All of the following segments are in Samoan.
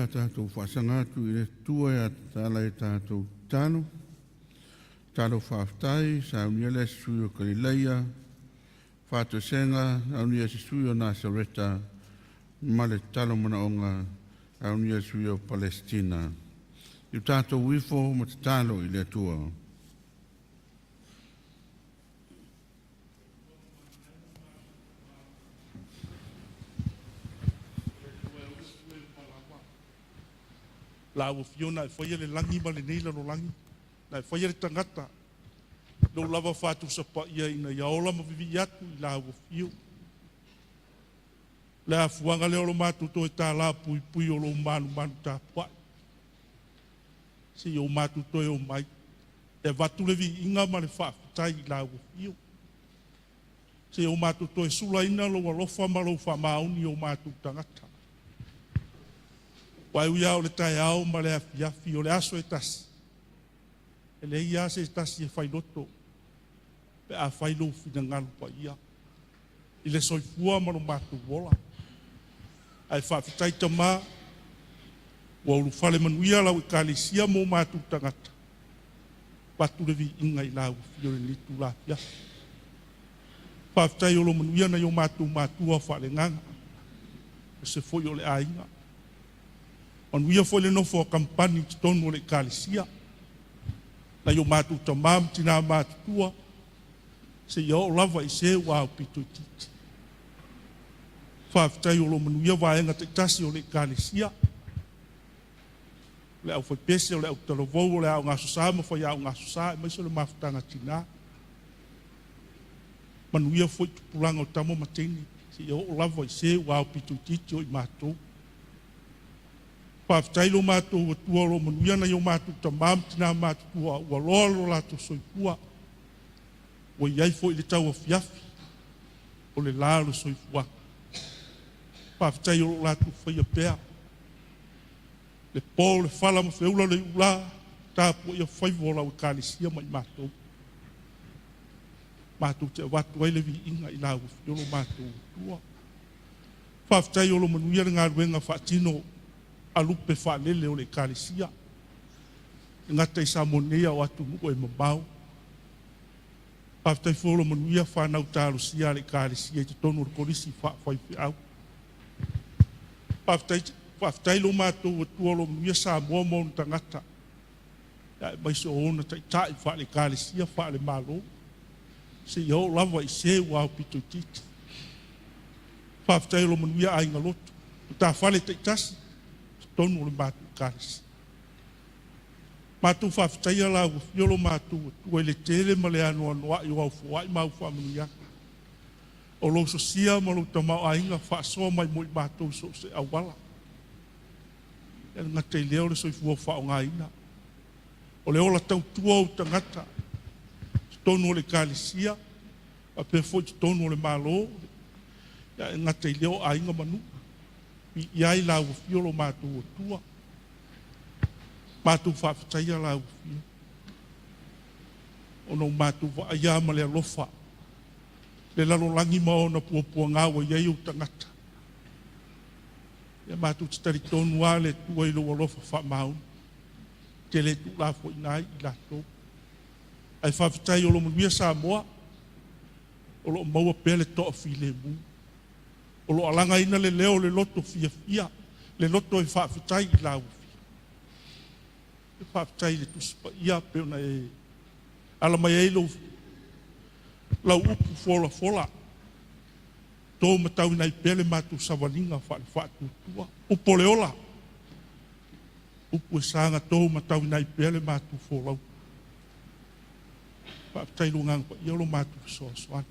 tatou faasaga atu i le Atua e ala i tatou tatalo. Tatalo faafetai, saunia lea e se sui o Kalilaia, faatoesega, saunia e se sui o Nasareta, ma le tatalo manaoga, saunia e le sui o Palesitina. Ia tatou ifo ma tatalo i le Atua. La ua fio na e faia le lagi ma lenei lalolagi, na e faia le tagata, lou lava faatusapaia ina ia ola ma vivii atu i la ua fio. Le afuaga lea o lo matou toe tālā puipui o lou malumalu tapuai. Se i o matou toe o mai, e avatu le viiga ma le faafetai i la ua fio. Se i o matou toe sulaina lou alofa ma lou faamaoni o matou tagata. Aua e ui lava o le taeao ma le afiafi, o le aso e tasi, e leai lava se tasi e failoto pe a fai lou finagalo paia i le soifua ma lo matou ola. Ae faafetai Tama, ua ulufale manuia lau Ekalesia ma o matou tagata, avatu le viiga i lau Afio i lenei itula afiafi. Faafetai o lo manuia nai o matou matua faaleagaga, aemaise foi o le aiga. Manuia foi le nofo a kamupani i totonu o le Ekalesia, nai o matou tama ma tina matutua, seia oo lava i se ua aupito itiiti. Faafetai o lo o manuia vaega taitasi o le Ekalesia, o le aufaipese, o le autalavou, o le Aoga Aso Sa ma faiaoga Aso Sa, aemaise o le mafutaga a tina. Manuia foi tupulaga o tama ma teine, seia oo lava i se ua aupito itiiti o i matou. Faafetai lo matou Atua o lo o manuia nai o matou tama ma tina matutua ua loa lo latou soifua, ua i ai foi le tauafiafi o le la o le soifuaga. Faafetai o lo o latou faia pea le po, le fala ma feula le iula, tapuaia faiva o lau Ekalesia ma i matou. Matou te avatu ai le viiga i lau Afio lo matou Atua. Faafetai o lo o manuia le galuega faatino a lupe faalele o le Ekalesia, e gata i Samoa nei a o atunuu e mamao. Faafetai foi o lo o manuia fanau talosia a le Ekalesia i totonu o le Kolisi Faafaifeau. Faafetai, faafetai lo matou Atua o lo o manuia Samoa ma ona tagata, aemaise o ona taitai faale-Ekalesia, faale-Malo, seia oo lava i se ua aupito itiiti. Faafetai o lo o manuia aiga lotu, matafale taitasi i totonu o le matou Ekalesia. Matou faafetaia lau Afio lo matou Atua i le tele ma le anoanoai o au foai ma au faamanuiaga, o lou sosia ma lou tamaoaiga faasoa mai mo i matou i so o se auala. E le gata i lea o le soifua faaaogaina, o le ola tautua o ou tagata i totonu o le Ekalesia, faapea foi i totonu o le Malo, e gata i lea o aiga ma nuu. Viia ai lau Afio lo matou Atua. Matou faafetaia lau Afio, ona ua matou vaaia ma le alofa le lalolagi ma ona puapuaga ua i ai ou tagata. Ia matou te talitonu lava le Atua i lou alofa faamaoni, e te le tuulafoaiina ai i latou. Ae faafetai o lo o manuia Samoa, o lo o maua pea le toafilemu, o lo o alagaina le leo o le loto fiafia, le loto e faafetai i lau Afio. E faafetai i le Tusi Paia pei ona e ala mai ai lau upu folafola, to matauina ai pea le matou savaliga faale-faatuatua. Upu o le ola, upu e saga to matauina ai pea le matou folau. Faafetai i lou Agaga Paia o lo matou fesoasoani.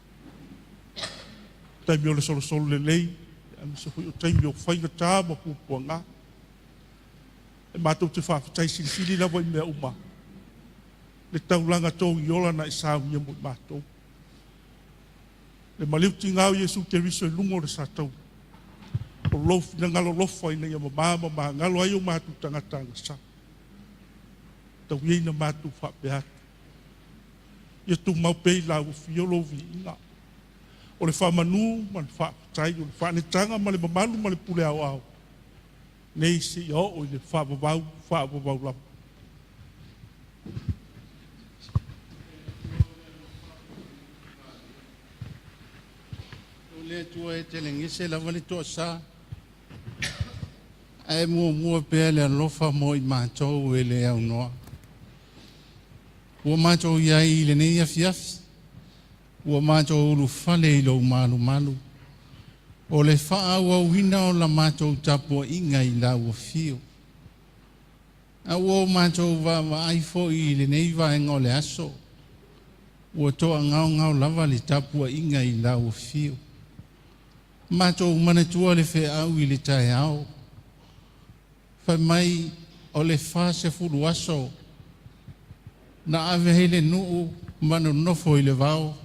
Taimi o le solosolo lelei, aemaise foi o taimi o faigata ma puapuaga. E matou te faafetai silisili lava i mea uma le taulaga togiola na e saunia mo i matou. Le maliu tiga o Iesu Keriso i luga o le sataua, o lou finagalo alofa ina ia mama ma magalo ai o matou tagata agasala. Tau ia ina matou faapea atu, ia tumau pea i lau Afio lou viiga, o le faamanu ma le faafetai, o le faanetaga ma le mamalu ma le pule aoao. nei seia oo i le faavavau faavavau lava. O le Atua e telegese lava le toasā, ae muamua pea le alofa mo i matou e le aunoa. Ua matou i ai i lenei afiafi, ua matou ulufale i lou malumalu, o le faaauauina o la matou tapuaiga i lau afio. A ua o matou vaavaai foi i lenei vaega o le aso, ua toagaogao lava le tapuaiga i lau afio. Matou manatua le feau i le taeao, fai mai o le 40 aso na ave ai le nuu ma nonofo i le vao.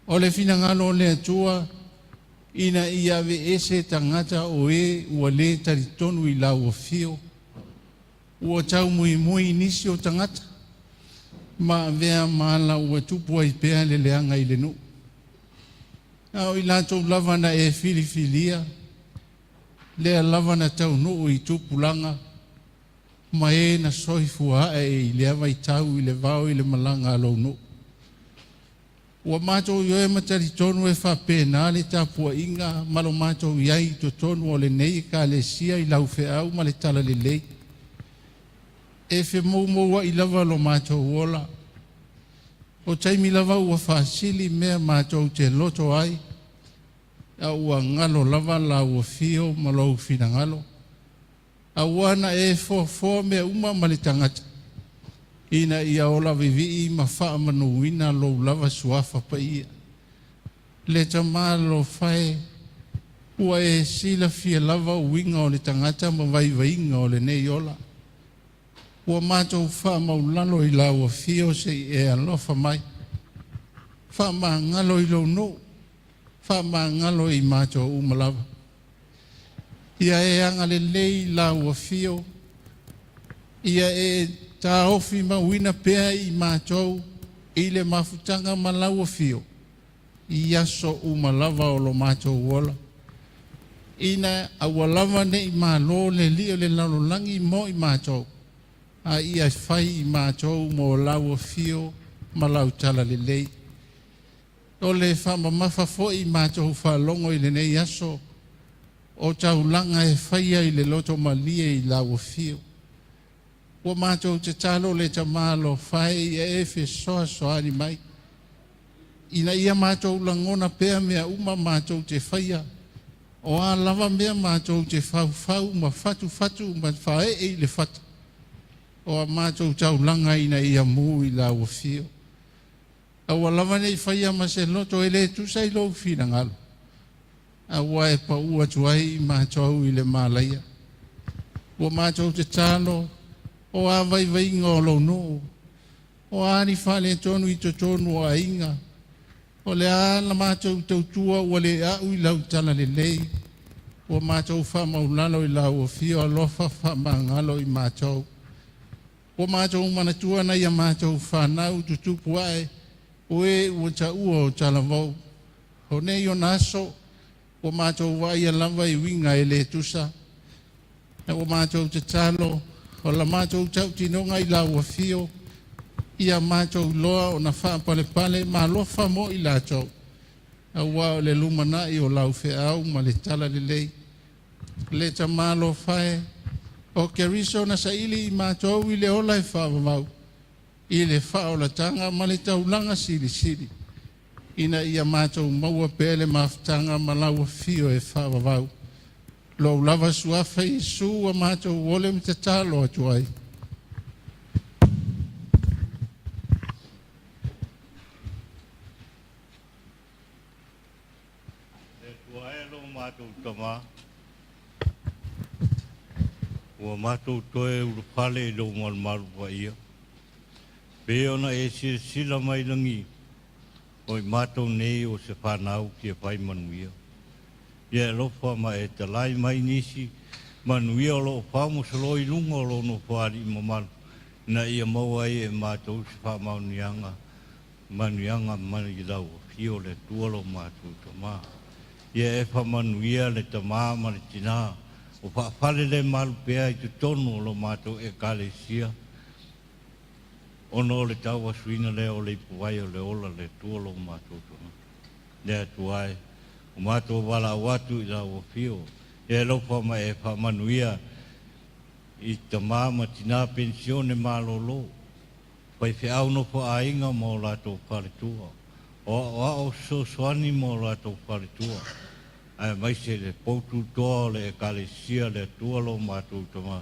O le finagalo o le Atua ina ia aveese tagata o e ua le talitonu i lau afio, ua taumuimui nisi o tagata ma avea ma ala ua tupu ai pea le leaga i le nuu. A o i latou lava na e filifilia, lea lava na taunuu i tupulaga ma e na soifua ae i lea vaitau i le vao i le malaga a lou nuu. Ua matou ioe ma talitonu e faapena le tapuaiga ma lo matou i ai i totonu o lenei Ekalesia i lau feau ma le talalelei. E femoumouai lava lo matou ola. O taimi lava ua faasili mea matou te loto ai, a ua galo lava lau afio ma lou finagalo. Aua na e foafoa mea uma ma le tagata, ina ia ola vivii ma faamanuina lou lava suafa paia. Le Tama alofa e, ua e silafia lava uiga o le tagata ma vaivaiga o lenei ola. Ua matou faamaulalo i lau afio se i e alofa mai. Faamagalo i lou nuu, faamagalo i matou uma lava. Ia e agalelei i lau afio, ia e taofi mauina pea i matou i le mafutaga ma lau afio, i aso uma lava o lo matou ola. Ina aua lava ne i malo le alii o le lalolagi mo i matou, a ia fai i matou mo lau afio ma lau talalelei. O le faamamafa foi i matou faalogo i lenei aso, o taulaga e faia i le loto malie i lau afio. Ua matou tatalo le Tama alofa e ia e fesoasoani mai, ina ia matou lagona pea mea uma matou te faia, o a lava mea matou te faufau ma fatufatu ma faaee i le fata, o a matou taulaga ina ia mu i lau afio. Aua lava ne i faia ma se loto e le tusa i lou finagalo, aua e pau atu ai i matou i le malaia. Ua matou tatalo, o a vaivaiga o lou nuu, o a ni faaletonu i totonu o aiga, o le a la matou tautua ua le au i lau talalelei, ua matou faamaulalo i lau afio alofa faamagalo i matou. Ua matou manatua nai a matou fanau tutupu ae, o e ua taua o talavou. O nei ona aso, ua matou vaaia lava i uiga e le tusa. Ua matou tatalo, o la matou tautinoga i lau afio, ia matou iloa ona faapalepale ma alofa mo i latou, aua o le lumanai o lau feau ma le talalelei. Le Tama alofa e, o Keriso na saili i matou i le ola e faavavau, i le faaolataga ma le taulaga silisili, ina ia matou maua pea le mafutaga ma lau afio e faavavau. Lou lava suafa Iesu ua matou ole ma tatalo atu ai. Le Atua e lo matou Tama, ua matou toe ulufale i lou malumalu paia, pei ona e silasila mai lagi, o i matou nei o se fanau fia fai manuia. Ia e alofa ma e talai mai nisi manuia o loo faamosoloi i luga o lou nofoalii mamalu, ina ia maua ai e matou se faamaoniaga manuiaga mai lau afio le Atua lo matou Tama. Ia e faamanuia le tama ma le tinā O faafale le malu pea i totonu o lo matou ekalesia, ona o le tauasuina lea o le ipuvai o le ola le Atua lo matou Tama. Le Atua e, o matou valaau atu i lau afio, e alofa ma e faamanuia i tamā ma tinā penisione malōlō, faifeau nofoaiga ma o latou faletua, o aoao fesoasoani ma o latou faletua, aemaise le poututoa o le ekalesia le Atua lo matou Tamā,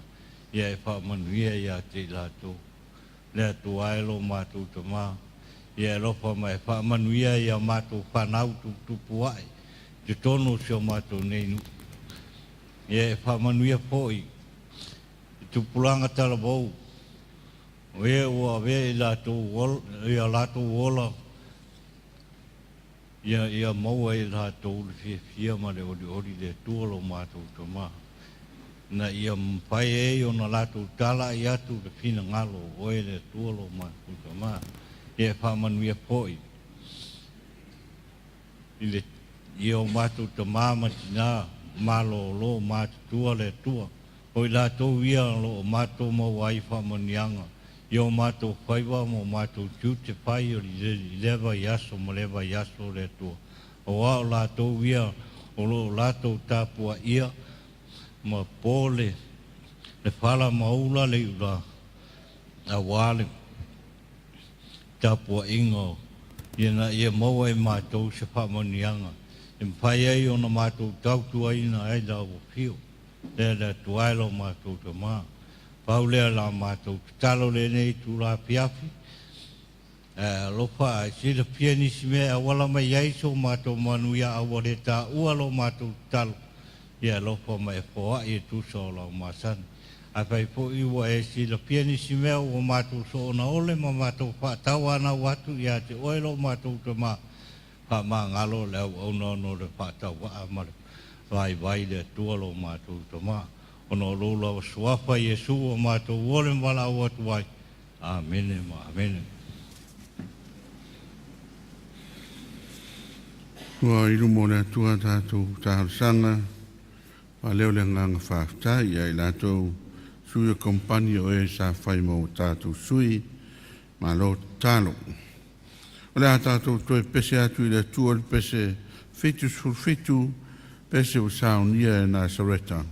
ia e faamanuia iā te i latou. Le Atua e lo matou Tamā, ia e alofa ma e faamanuia ia matou fanau tuputupu ae, totonu o si o matou nei nuu. Ia e faamanuia foi i tupulaga talavou, o e ua avea i latou ia latou ola, ia ia maua e latou le fiafia ma le olioli le Atua lo matou Tamā. Na ia mafai ai ona latou tala'i atu le finagalo o oe le Atua lo matou Tamā. Ia e faamanuia foi i le i o matou tamā ma tinā malōlō matutua le Atua, o i latou ia o lo o matou maua ai faamanuiaga i o matou faiva ma o matou tiute fai o le lea vaiaso ma lea vaiaso le Atua. Auā o latou ia o lo o latou tapuaia ma po le fala ma ula le iulā, auā le tapuaiga ina ia maua e matou se faamanuiaga e mafai ai ona matou tautuaina ai lau afio. Lea le Atua e lo matou Tamā. Pau lea la matou tatalo lenei itula afiafi, ae alofa ae silafia nisi mea e auala mai ai so matou manuia a ua le taua lo matou tatalo, ia alofa ma e foai e tusa o lau masani. Afai foi ua e silafia nisi mea ua matou soonaole ma matou faatauanau atu iā te oe lo matou Tamā, faamagalo le auauna ona o le faatauvaa ma le vaivai le Atua lo matou Tamā. Ona o lou lava suafa Iesu ua matou ole ma valaau atu ai. Amene ma amene. Ua i luma o le Atua tatou talosaga, faaleo le agaga faafetai ia i latou sui o kamupani o e sa fai ma o tatou sui, malo tatalo. O le a tatou toe pese atu i le Atua le pese 77, pese ua saunia e Nasareta.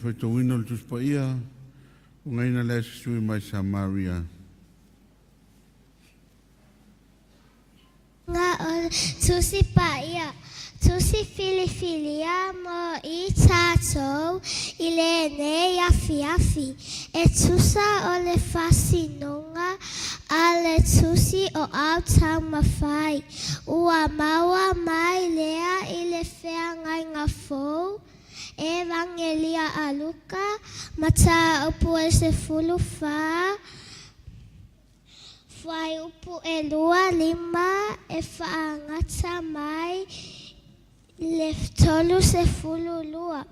faitauina o le Tusi Paia, ugaina le se sui mai Samaria. Nga o Tusi Paia, Tusi filifilia mo i tatou i lenei afiafi, e tusa o le faasinoga a le Tusi o Au Taumafai. Ua maua mai lea i le feagaiga fou, Evagelia a Luka, mataupu e 14, fuaiupu e 25 e faagata mai le 32.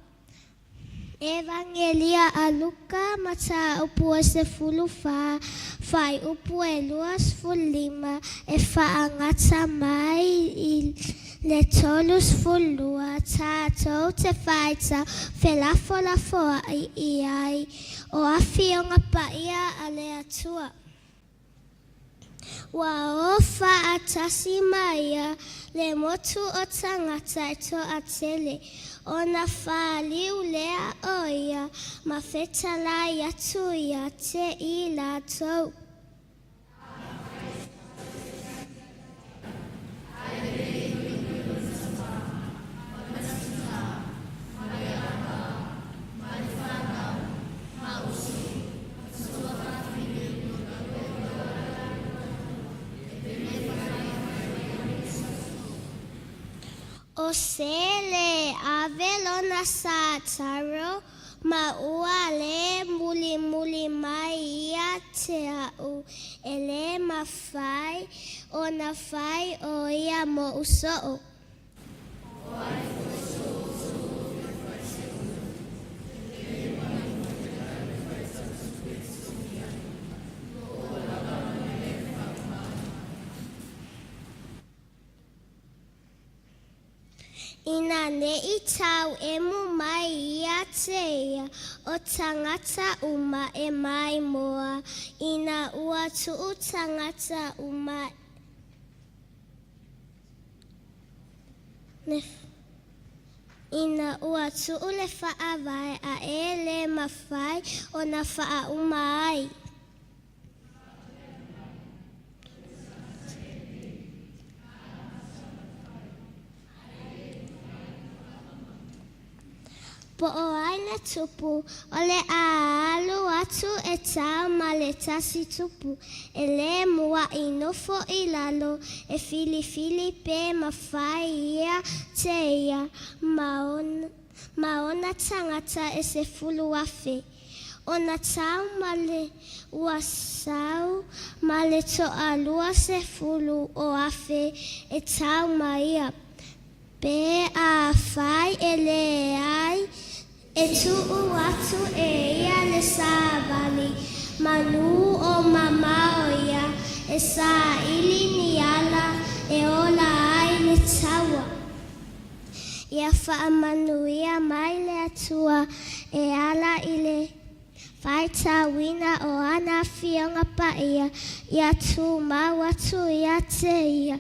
Evagelia a Luka, mataupu e 14, fuaiupu e 25 e faagata mai i le 32, tatou te faitau felafolafoai i ai o Afioga Paia a le Atua. Ua o faatasi ma ia le motu o tagata e toatele, ona faliu lea o ia ma fetalai atu ia te i latou. O se le ave lona sa Taro ma ua le mulimuli mai ia te a'u, e le mafai ona fai o ia mo'u so'o. Ina neʻi tau emu mai ia te ia o tagata uma e maimoa, ina ua tuu tagata uma le Ina ua tuu le faavae a e le mafai ona faauma ai. Po o ai le tupu, o le a alu atu e tau ma le tasi tupu, e le muaʻi nofo i lalo e filifili pe mafai ia te ia ma ona tagata e 10,000. Ona tau ma le ua sau ma le toalua 10,000 e tau ma ia. Pe afai e leai, e tuu atu e ia le savali, manu o mamao ia, e saili ni ala e ola ai le taua. Ia faamanuia mai le Atua e ala i le faitauina o ana Afioga Paia, ia tumau atu ia te ia,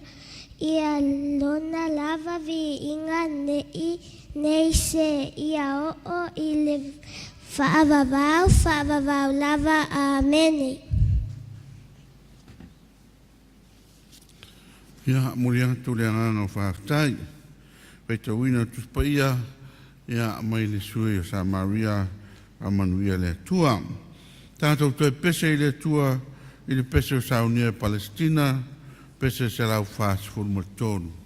ia lona lava viiga neʻi nei se ia oo i le faavavau, faavavau lava. Amene. Ia, momoli atu le agaga o faafetai. Faitauina o Tusi Paia, ia, mai le sui o Samaria, faamanuia le Atua. Tatou toe pese i le Atua i le pese o saunia e Palesitina, pese 143.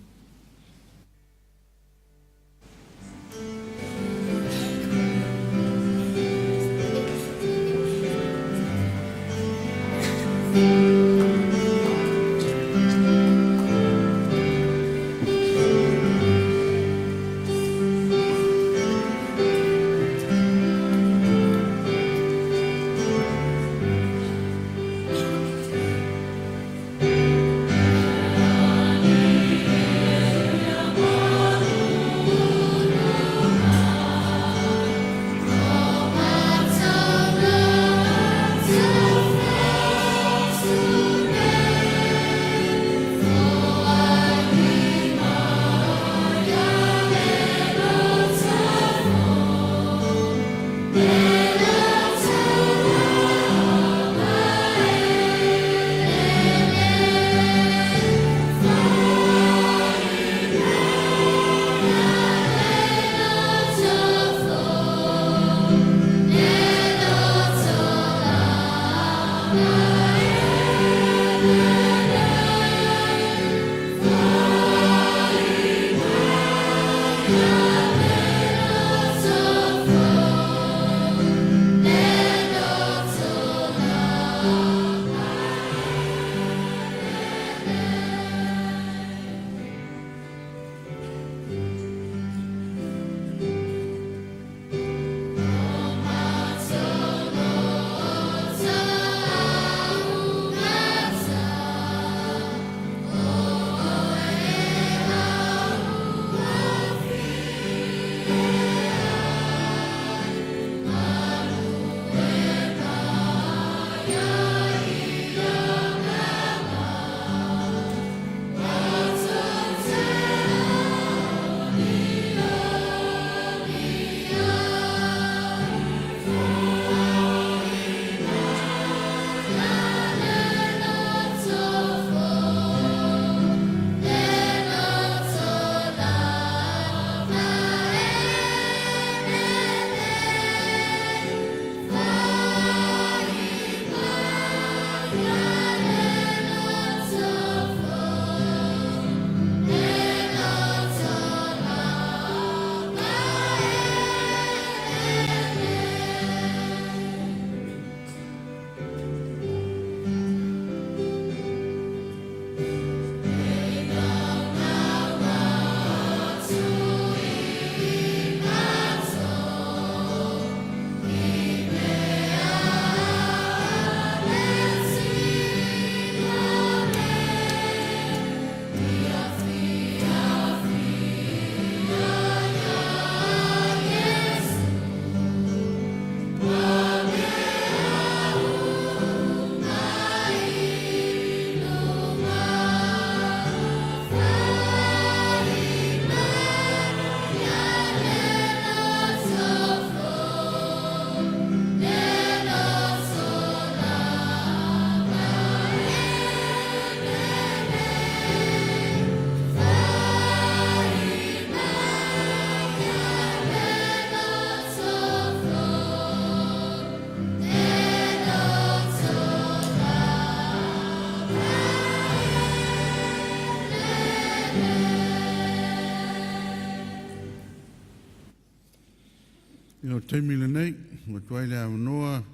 o taimi lenei, ua tuai le avanoa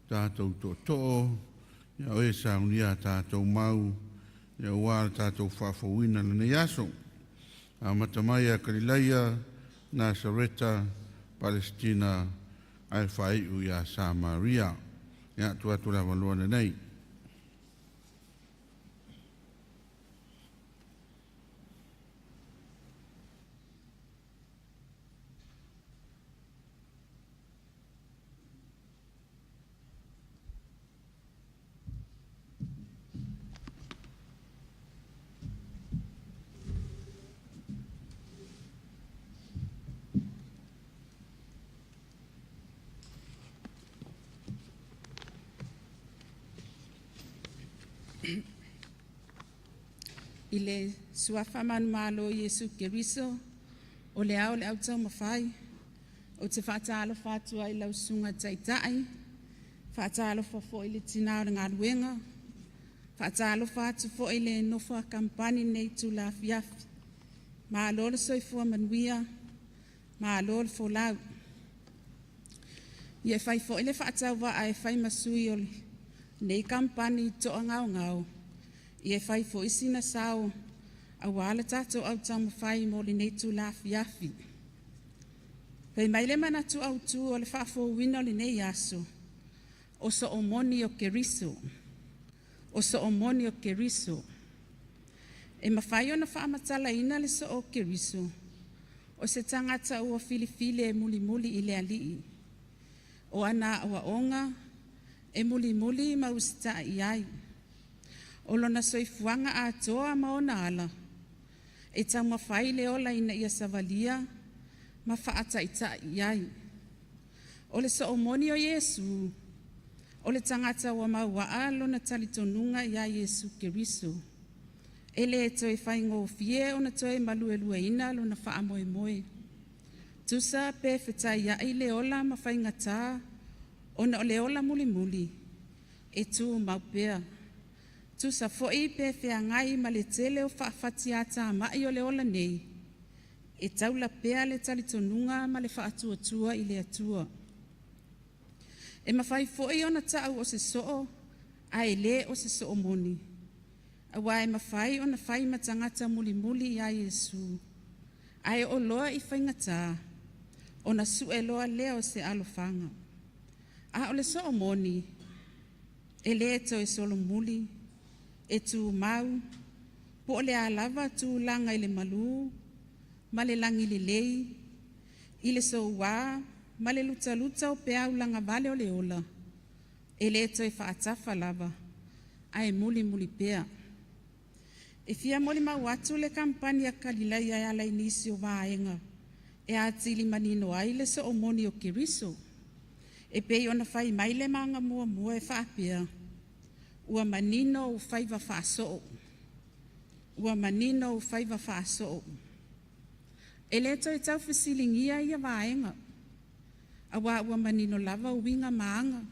tatou tootoo, ia o e saunia tatou mau, ia ua le tatou faafouina lenei aso. Amata mai ia Kalilaia, Nasareta, Palestina, ae faaiu ia Samaria. Ia atu atu le avanoa lenei. I le suafa manumalo Iesu Keriso, o le ao le au taumafai, ou te faatalofa atu ai i lau susuga Taitai, faatalofa foi i le tina o le galuega, faatalofa atu foi i le nofo a kampani i lenei itula afiafi. Malo le soifua manuia, malo le folau. Ia e fai foi le faatauvaa e fai ma sui o lenei kampani toagaogao, ia e fai foi sina sao aua le tatou au taumafai mo lenei itula afiafi. Fai mai le manatu autu o le faafouina o lenei aso, o soomoni o Keriso. O soomoni o Keriso. E mafai ona faamatalaina le soo o Keriso, o se tagata ua filifili e mulimuli i le Alii. O ana aoaoga e mulimuli ma usitai i ai. O lona soifuaga atoa ma ona ala, e taumafai le ola ina ia savalia ma faataitai i ai. O le soomoni o Iesu, o le tagata ua mauaa lona talitonuga ia Iesu Keriso. E le toe faigofie ona toe maluelueina lona faamoemoe. Tusa pe fetaiai le ola ma faigata, ona o le ola mulimuli, e tumau pea. Tusa foi pe feagai ma le tele o faafatiatamai o le ola nei, e taula pea le talitonuga ma le faatuatua i le Atua. E mafai foi ona ta'u o se so'o ae le o se so'o moni, auā e mafai ona fai ma tagata mulimuli iā Iesu, ae oo loa i faigata, ona su'e loa lea o se alofaga. A o le so'o moni, e le toe solomuli, e tumau, po o le a lava tulaga i le malū ma le lagilelei, i le soua ma le lutaluta o peau lagavale o le ola, e le toe faatafa lava, ae mulimuli pea. E fia molimau atu le kampani a Kalilaia e ala i nisi o vaega e atili manino ai le soomoni o Keriso. E pei ona fai mai le maga muamua e faapea, ua manino ou faiva faasoo. Ua manino ou faiva faasoo. E le toe taufesiligia ia vaega, auā ua manino lava uiga ma aga.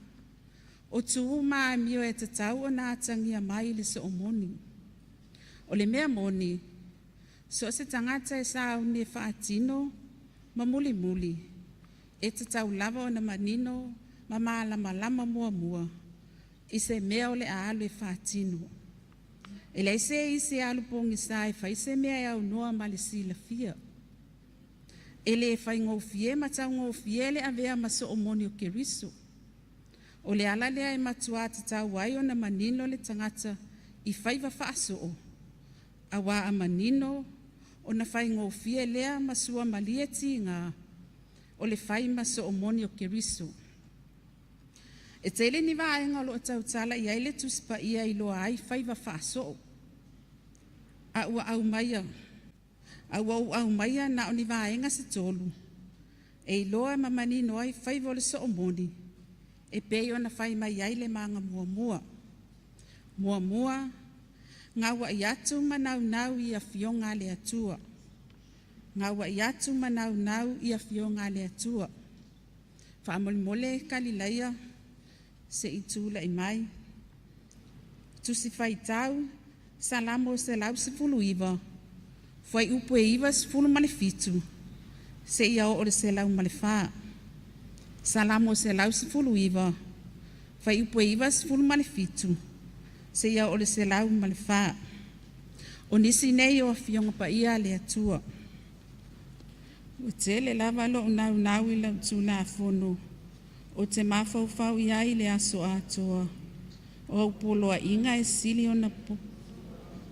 O tu ma amio e tatau ona atagia mai le soomoni. O le mea moni, so o se tagata e sauni e faatino ma mulimuli, e tatau lava ona manino ma malamalama muamua i se mea o le a alu e faatino. E leai se isi e alu pogisa e fai se mea e aunoa ma le silafia. E le faigofie ma taugofie le avea ma soomoni o Keriso. O le ala lea e matuā tatau ai ona manino le tagata i faiva faasoo, auā a manino ona faigofie lea ma suamalie tiga o le fai ma soomoni o Keriso. E tele ni vaega o loo tautala i ai le Tusi Paia e iloa ai faiva faasoo. A ua aumaia, a ua ou aumaia na o ni vaega se tolu, e iloa ma manino ai faiva o le soomoni, e pei ona fai mai ai le maga muamua. Muamua, gauai atu ma naunau i afioga a le Atua. Gauai atu ma naunau i afioga a le Atua. Faamolemole Kalilaia se i tulai mai. Tusi Faitau, Salamo 119, fuaiupu e 97, seia oo i le 104. Salamo 119, fuaiupu e 97 seia oo i le 104. O nisi nei o afioga paia a le Atua. Ua tele lava lou naunau i lau Tulafono, ou te mafaufau i ai i le aso atoa. O au poloaiga e sili ona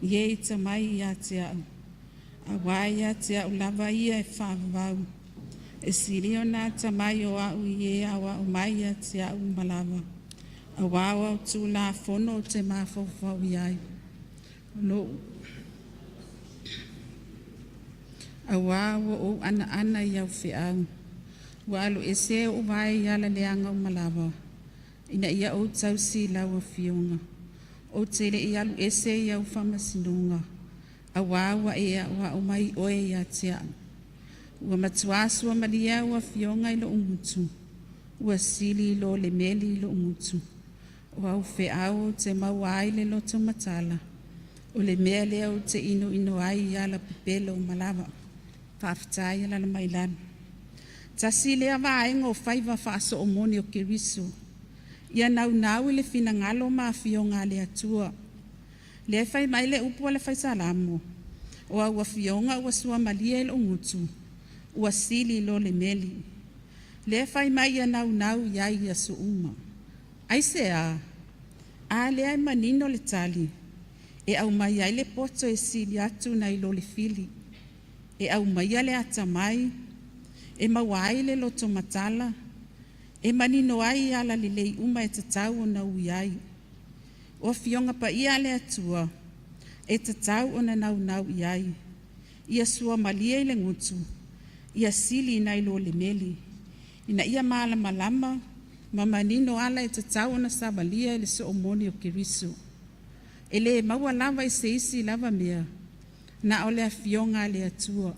i e ita mai ia te au, auā ia te au lava ia e faavavau. E sili ona atamai o au i e aoao mai ia te au uma lava, auā o au Tulafono ou te mafaufau i ai. Auā ua ou anaana i au feau. Ua aluese ou vae i ala leaga uma lava, ina ia ou tausi i lau afioga. Ou te le i alu ese i au faamasinoga, auā ua e aoao mai oe ia te au. Ua matuā suamalie au afioga i lou gutu, ua sili i lo le meli i lou gutu. O au feau ou te maua ai le loto matala, o le mea lea ou te inoino ai i ala pepelo uma lava. Faafetai. Alaala mai lalo. Tasi lea vaega o faiva faasoomoni o Keriso, ia naunau i le finagalo ma afioga a le Atua. Lea e fai mai le upu a le Fai Salamo, o au afioga ua suamalie i lou gutu, ua sili i lo le meli. Lea e fai mai ia naunau i ai i aso uma. Aisea? A lea e manino le tali, e aumai ai le poto e sili atu nai lo le fili, e aumaia le atamai, e maua ai le loto matala, e manino ai ala lelei uma e tatau ona ui ai. O afioga paia a le Atua, e tatau ona naunau i ai, ia suamalie i le gutu, ia sili nai lo le meli, ina ia malamalama ma manino ala e tatau ona savalia e le soomoni o Keriso. E le maua lava i se isi lava mea, na o le afioga a le Atua.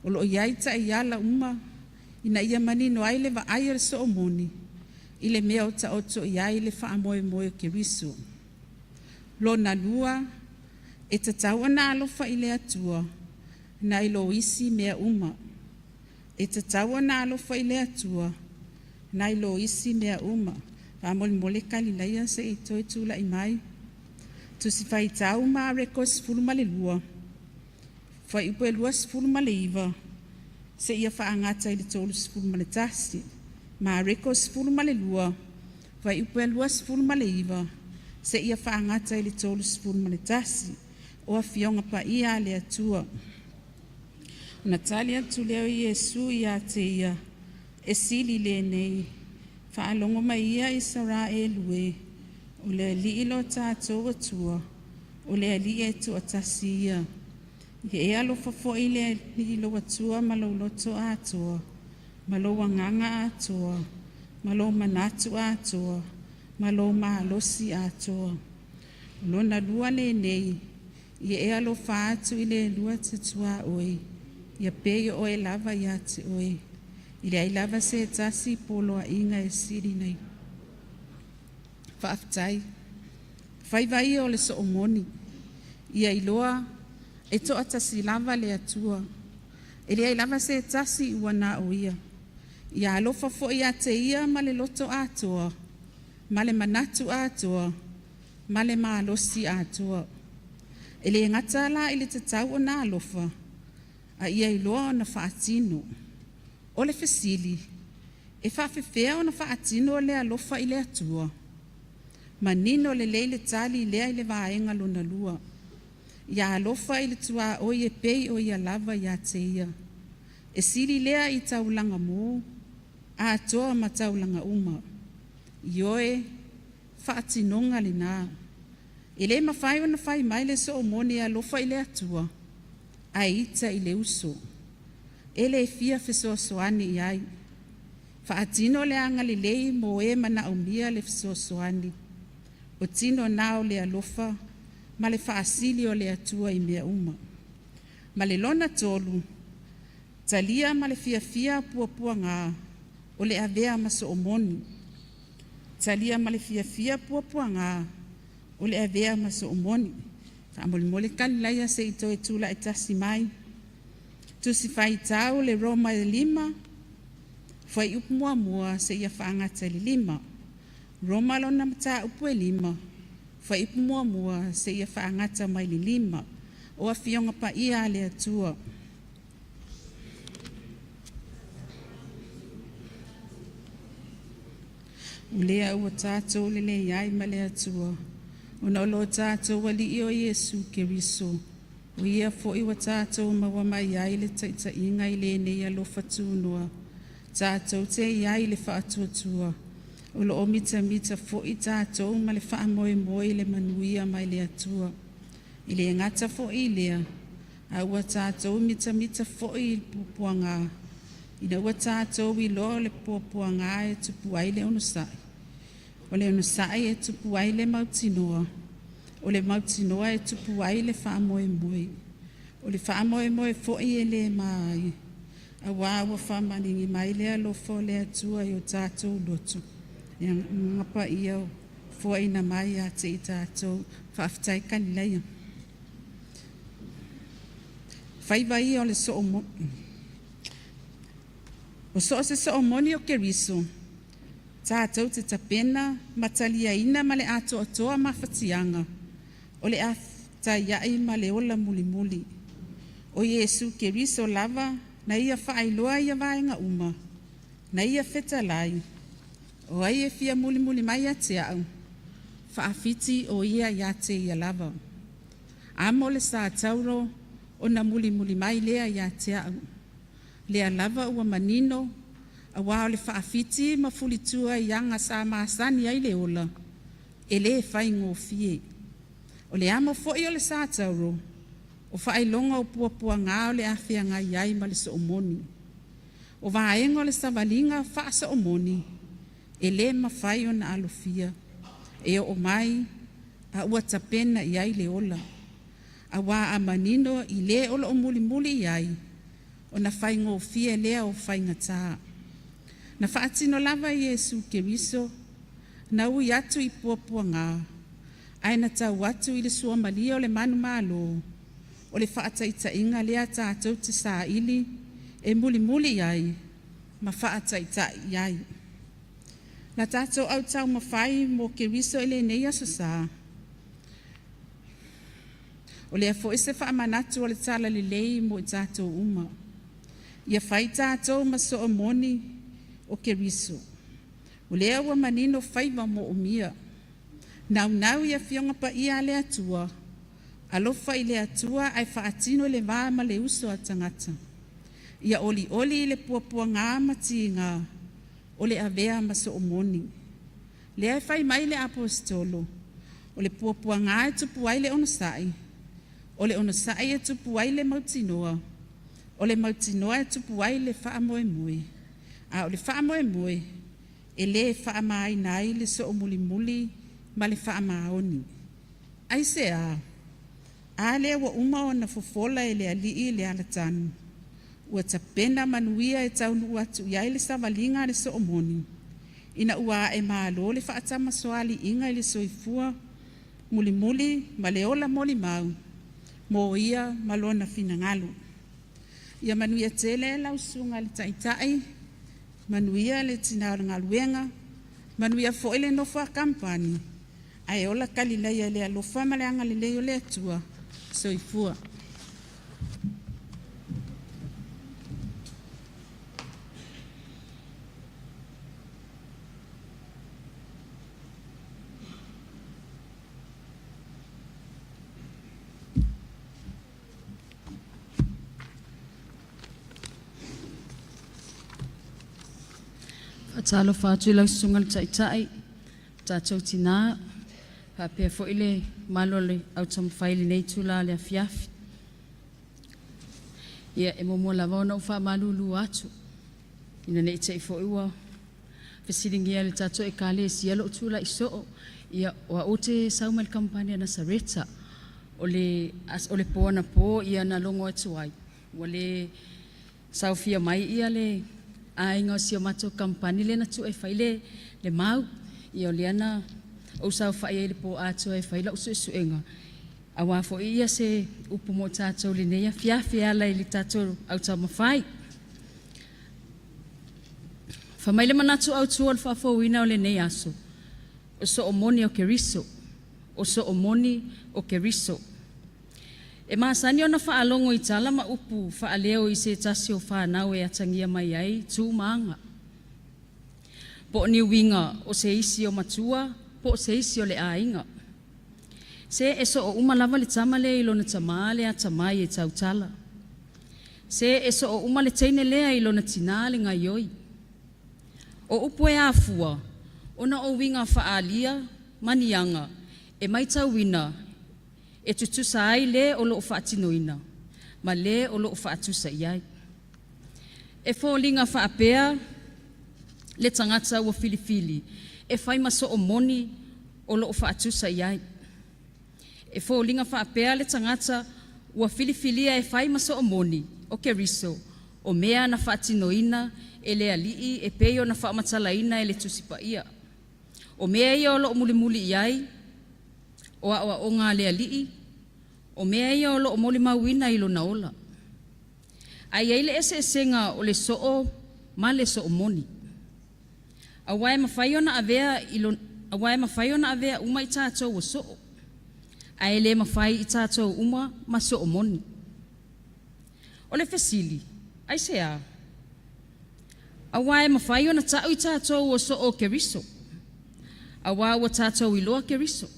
O lo o i ai taiala uma ina ia manino ai le vaai a le soomoni i le mea o taoto i ai le faamoemoe o Keriso. Lona lua, e tatau ona alofa i le Atua nai lo isi mea uma. E tatau ona alofa i le Atua nai lo isi mea uma. Faamolemole Kalilaia se i toe tulai mai. Tusi Faitau Mareko 12, fuaiupu e 29 seia faagata i le 31. Mareko 12, fuaiupu e 29 seia faagata i le 31. O Afioga Paia a le Atua. Ona tali atu lea o Iesu ia te ia, e sili lenei, faalogo mai ia Isaraelu e, o le Alii lo tatou Atua, o le Alii e toatasi ia. Ia e alofa foi i le Alii lou Atua ma lou loto atoa, ma lou agaga atoa, ma lou manatu atoa, ma lou malosi atoa. O lona lua lenei, ia e alofa atu i le alua te tuaoi, ia pei o oe lava ia te oe. E leai lava se tasi poloaiga e sili nei. Faafetai. Faiva ia o le soomoni, ia iloa e toatasi lava le Atua. E leai lava se tasi ua na o ia. Ia alofa foi ia te ia ma le loto atoa, ma le manatu atoa, ma le malosi atoa. E le gata la i le tatau ona alofa, a ia iloa ona faatino. O le fesili, e faafefea ona faatino le alofa i le Atua? Manino lelei le tali lea i le vaega lona lua. Ia alofa i le tuaoi e pei o ia lava ia te ia. E sili lea i taulaga mo, atoa ma taulaga uma. Ioe, faatinoga lena. E le mafai ona fai mai le soomoni e alofa i le Atua, ae ita i le uso. E le fia fesoasoani i ai. Faatino le agalelei mo e manaomia le fesoasoani. O tino na o le alofa ma le faasili o le Atua i mea uma. Ma le lona tolu, talia ma le fiafia puapuaga o le avea ma soomoni. Talia ma le fiafia puapuaga o le avea ma soomoni. Faamolemole Kalilaia se i toe tulai tasi mai. Tusi Faitau le Roma e 5, fuaiupu 1 seia faagata i le 5. Roma lona mataupu e 5, fuaiupu 1 seia faagata mai le 5. O afioga paia a le Atua. O lea ua tatou lelei ai ma le Atua, ona o lo tatou Alii o Iesu Keriso, o Ia foi ua tatou maua mai ai le taitaiga i lenei alofa tunoa, tatou te i ai i le faatuatua, o lo o mitamita foi tatou ma le faamoemoe i le manuia mai le Atua. E le gata foi i lea, a ua tatou mitamita foi i le puapuaga, ina ua tatou iloa o le puapuaga e tupu ai le onosai, o le onosai e tupu ai le mautinoa, o le mautinoa e tupu ai le faamoemoe, o le faamoemoe foi e le ma ai, auā ua faamaligi mai le alofa o le Atua i o tatou loto, e Agaga Paia ua foaina mai ia te i tatou. Faafetai Kalilaia. Faiva ia o le soo O so o se soomoni o Keriso, tatou te tapena ma taliaina ma le atoatoa mafatiaga o le a fetaiai ma le ola mulimuli. O Iesu Keriso lava na ia faailoa ia vaega uma, na ia fetalai, o ai e fia mulimuli mai ia te au, faafiti o ia ia te ia lava. Amo le sa tauro ona mulimuli mai lea ia te au. Lea lava ua manino, auā o le faafiti ma fulitua i aga sa masani ai le ola, e lē faigofie. O le amo foi o le sa tauro, o faailoga o puapuagā o le a feagai ai ma le soomoni. O vaega o le savaliga faa-soomoni, e lē mafai ona alofia, e oo mai a ua tapena i ai le ola. Auā a manino i le o lo o mulimuli i ai, ona faigofie lea o faigata. Na faatino lava e Iesu Keriso, na ui atu i puapuagā, ae na tau atu i le suamalie o le manumalo, o le faataitaiga lea tatou te saili e mulimuli i ai ma faataitai i ai. Na tatou au taumafai mo Keriso i lenei aso sa, o lea foi se faamanatu o le Tala Lelei mo i tatou uma. Ia fai tatou ma soomoni o Keriso. O lea ua manino faiva moomia. Naunau i Afioga Paia a le Atua, alofa i le Atua ae faatino le va ma le uso a tagata. Ia olioli i le puapuagā ma tigā, o le avea ma soomoni. Lea e fai mai le Aposetolo, o le puapuagā e tupu ai le onosai, o le onosai e tupu ai le mautinoa, o le mautinoa e tupu ai le faamoemoe, a o le faamoemoe e lē faamaina ai le soomulimuli ma le faamaoni. Aisea? A lea ua uma ona fofola e le Alii le alatanu, ua tapena manuia e taunuu atu i ai le savaliga a le soomoni, ina ua ae malo le faatamasoaliiga i le soifua mulimuli ma le ola molimau mo ia ma lona finagalo. Ia manuia tele lau susuga i le Taitai, manuia le tina o le galuega, manuia foi le nofo a kampani, ae ola Kalilaia i le alofa ma le agalelei o le Atua. Soifua. Faatalofa atu i lau susuga i le Taitai, tatou tinā, faapea foi le mamalu o le au taumafai i lenei itula o le afiafi. Ia, e muamua lava ona ou faamalulu atu, ina ne i te i foi ua fesiligia e le tatou Ekalesia lou tulai soo. Ia, o au ou te sau mai le kamupani a Nasareta. O le, o le po anapo ia na logo atu ai, ua le saofia mai ia le aiga o si o matou kamupani lea na tuu e fai le, le mau. Ia o lea na ou saofai ai i le po atoa e fai lau suesuega, auā foi ia se upu mo tatou i lenei afiafi e ala i le tatou au taumafai. Fai mai le manatu autu o le faafouina o lenei aso, o soo moni o Keriso, o soo moni o Keriso. E masani ona faalogo i tala ma upu faaleo i se tasi o whanau e atagia mai ai tu maanga. Po o ni uiga o se isi o matua, po o se isi o le aiga. Se e so o uma lava le tama lea i lona tamā le atamai e tautala. Se e so o uma le teine lea i lona tinā le gaioi. O upu e afua, ona o uiga faaalia ma niaga e maitauina e tutusa ai le o loo faatinoina ma le o loo faatusa i ai. E foliga faapea le tagata ua filifili e fai ma soo moni o loo faatusa i ai. E foliga faapea le tagata ua filifilia e fai ma soo moni o Keriso o mea na faatinoina e le Alii e pei ona faamatalaina e le Tusi Paia. O mea ia o loo mulimuli i ai o aoaoga a le Alii, o mea ia o loo molimauina i lona ola. Ae i ai le eseesega o le soo ma le soo moni. Aua e mafai ona avea i aua e mafai ona avea uma i tatou o soo, ae le mafai i tatou uma ma soo moni. O le fesili, aisea? Aua e mafai ona tau i tatou o soo o Keriso, aua ua tatou iloa Keriso.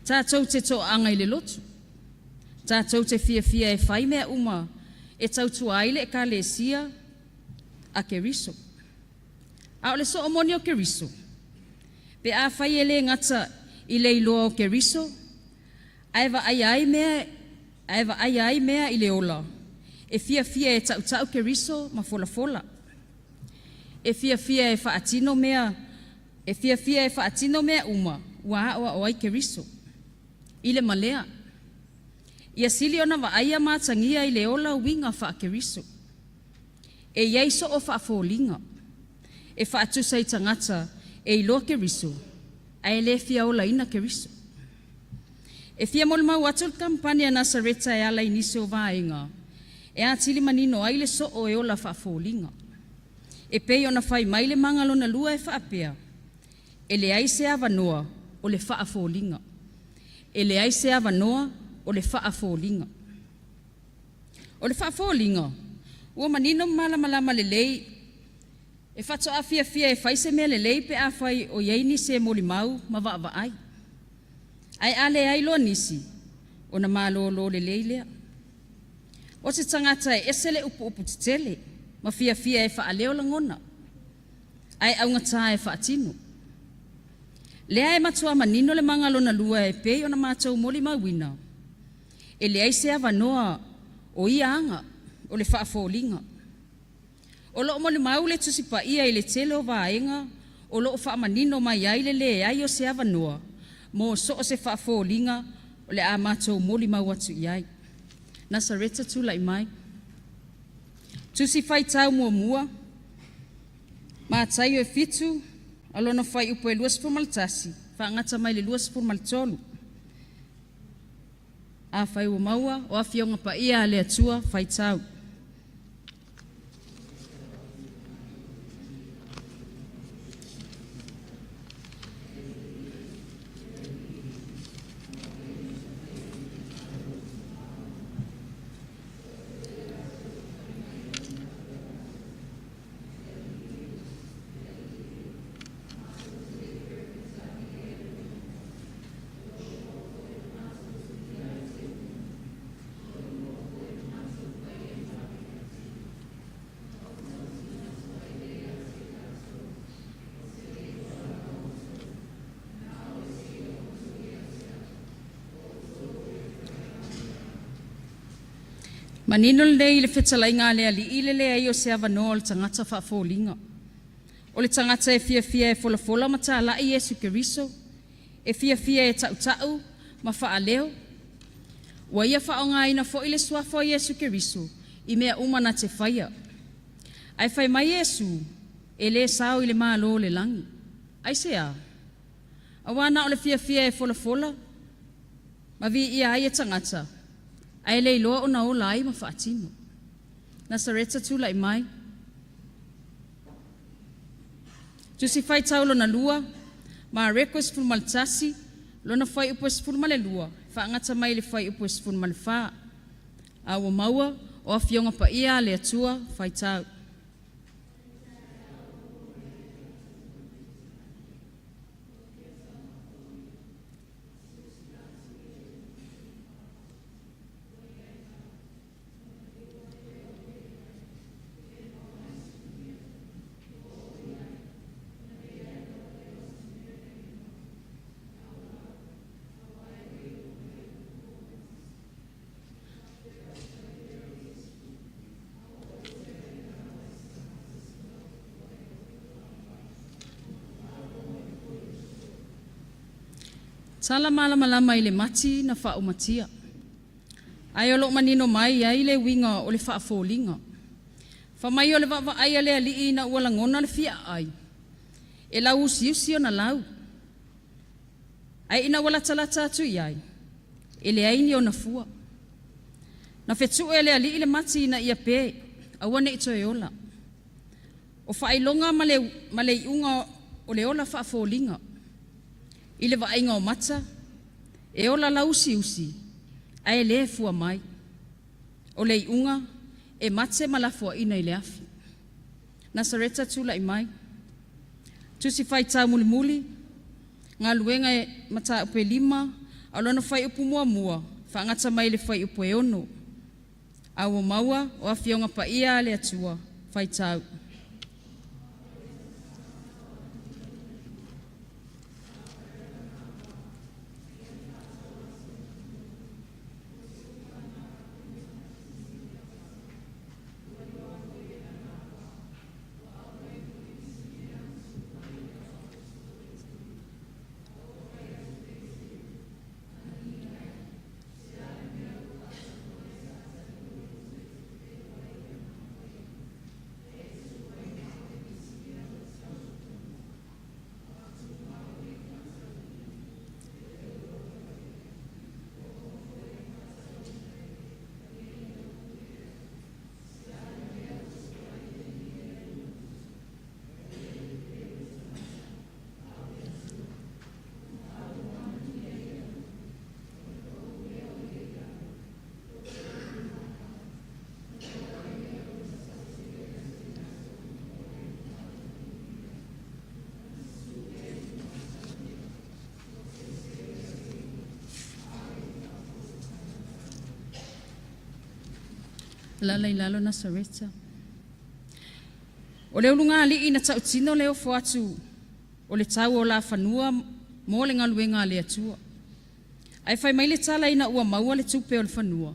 Tatou te toaaga i le lotu, tatou te fiafia e fai mea uma e tautua ai le Ekalesia a Keriso. A o le soo moni o Keriso, pe afai e le gata i le iloa o Keriso, ae vaaia ai mea, ae vaaia ai mea i le ola, e fiafia e tautau Keriso ma folafola. E fiafia e faatino mea, e fiafia e faatino mea uma ua aoao ai Keriso. I le malea, ia sili ona vaaia matagia i le ola uiga faa-Keriso. E iai soo faafoliga, e faatusa i tagata e iloa Keriso, ae le fia olaina Keriso. E fia molimau atu le kampani a Nasareta e ala i nisi o vaega, e atili manino ai le soo e ola faafoliga. E pei ona fai mai le maga lona lua e faapea, e leai se avanoa o le faafoliga. E leai se avanoa o le faafoliga. O le faafoliga, ua manino ma malamalama lelei e faatoafiafia e fai se mea lelei pe afai o i ai nisi e molimau ma vaavaai. Ae a leai loa nisi, ona malolo lelei lea. O se tagata e ese le upuupu tetele ma fiafia e faaleo lagona, ae augatā e faatino. Lea e matua manino le maga lona lua e pei ona matou molimauina, e leai se avanoa o ia aga o le faafoliga. O loo molimau le Tusi Paia i le tele o vaega o loo faamanino mai ai le leai o se avanoa mo so o se faafoliga o le a matou molimau atu i ai. Nasareta tulai mai. Tusi Faitau muamua, Mataio e 7, a lona fuaiupu e 21, faagata mai le 23. Afai ua maua, o Afioga Paia a le Atua, faitau. Manino lelei i le fetalaiga a le Alii le leai o se avanoa o le tagata faafoliga. O le tagata e fiafia e folafola ma talai Iesu Keriso, e fiafia e tautau ma faaleo. Ua ia faaaogaina foi le suafa o Iesu Keriso i mea uma na te faia. Ae fai mai Iesu, e le sao i le malo o le lagi. Aisea? Aua na o le fiafia e folafola ma viia ai e tagata, ae le iloa ona ola ai ma faatino. Nasareta tulai mai. Tusi Faitau lona lua, Mareko 11, lona fuaiupu e 12, faagata mai i le fuaiupu e 14. A ua maua o Afioga Paia a le Atua, faitau. Tala malamalama i le mati na faaumatia. Ae o loo manino mai ai le uiga o le faafoliga. Fai mai o le vaavaai a le alii ina ua lagona le fia aai, e lauusiusi ona lau. Ae ina ua latalata atu i ai, e leai ni ona fua. Na fetu'e e le alii le mati ina ia pe, aua ne i toe ola. O faailoga ma le iuga o le ola faafoliga. I le vaaiga o mata, e ola lauusiusi, ae le fua mai. O le iuga, e mate ma lafoaina i le afi. Nasareta tulai mai. Tusi Faitau mulimuli, galuega e mataupu e 5, a o lona fuaiupu muamua, faagata mai le fuaiupu e 6. A ua maua o Afioga Paia a le Atua, faitau. Alaala i lalo Nasareta. O le ulugalii na tautino le ofo atu o le tau o lafanua mo le galuega a le Atua. Ae fai mai le tala ina ua maua le tupe o le fanua,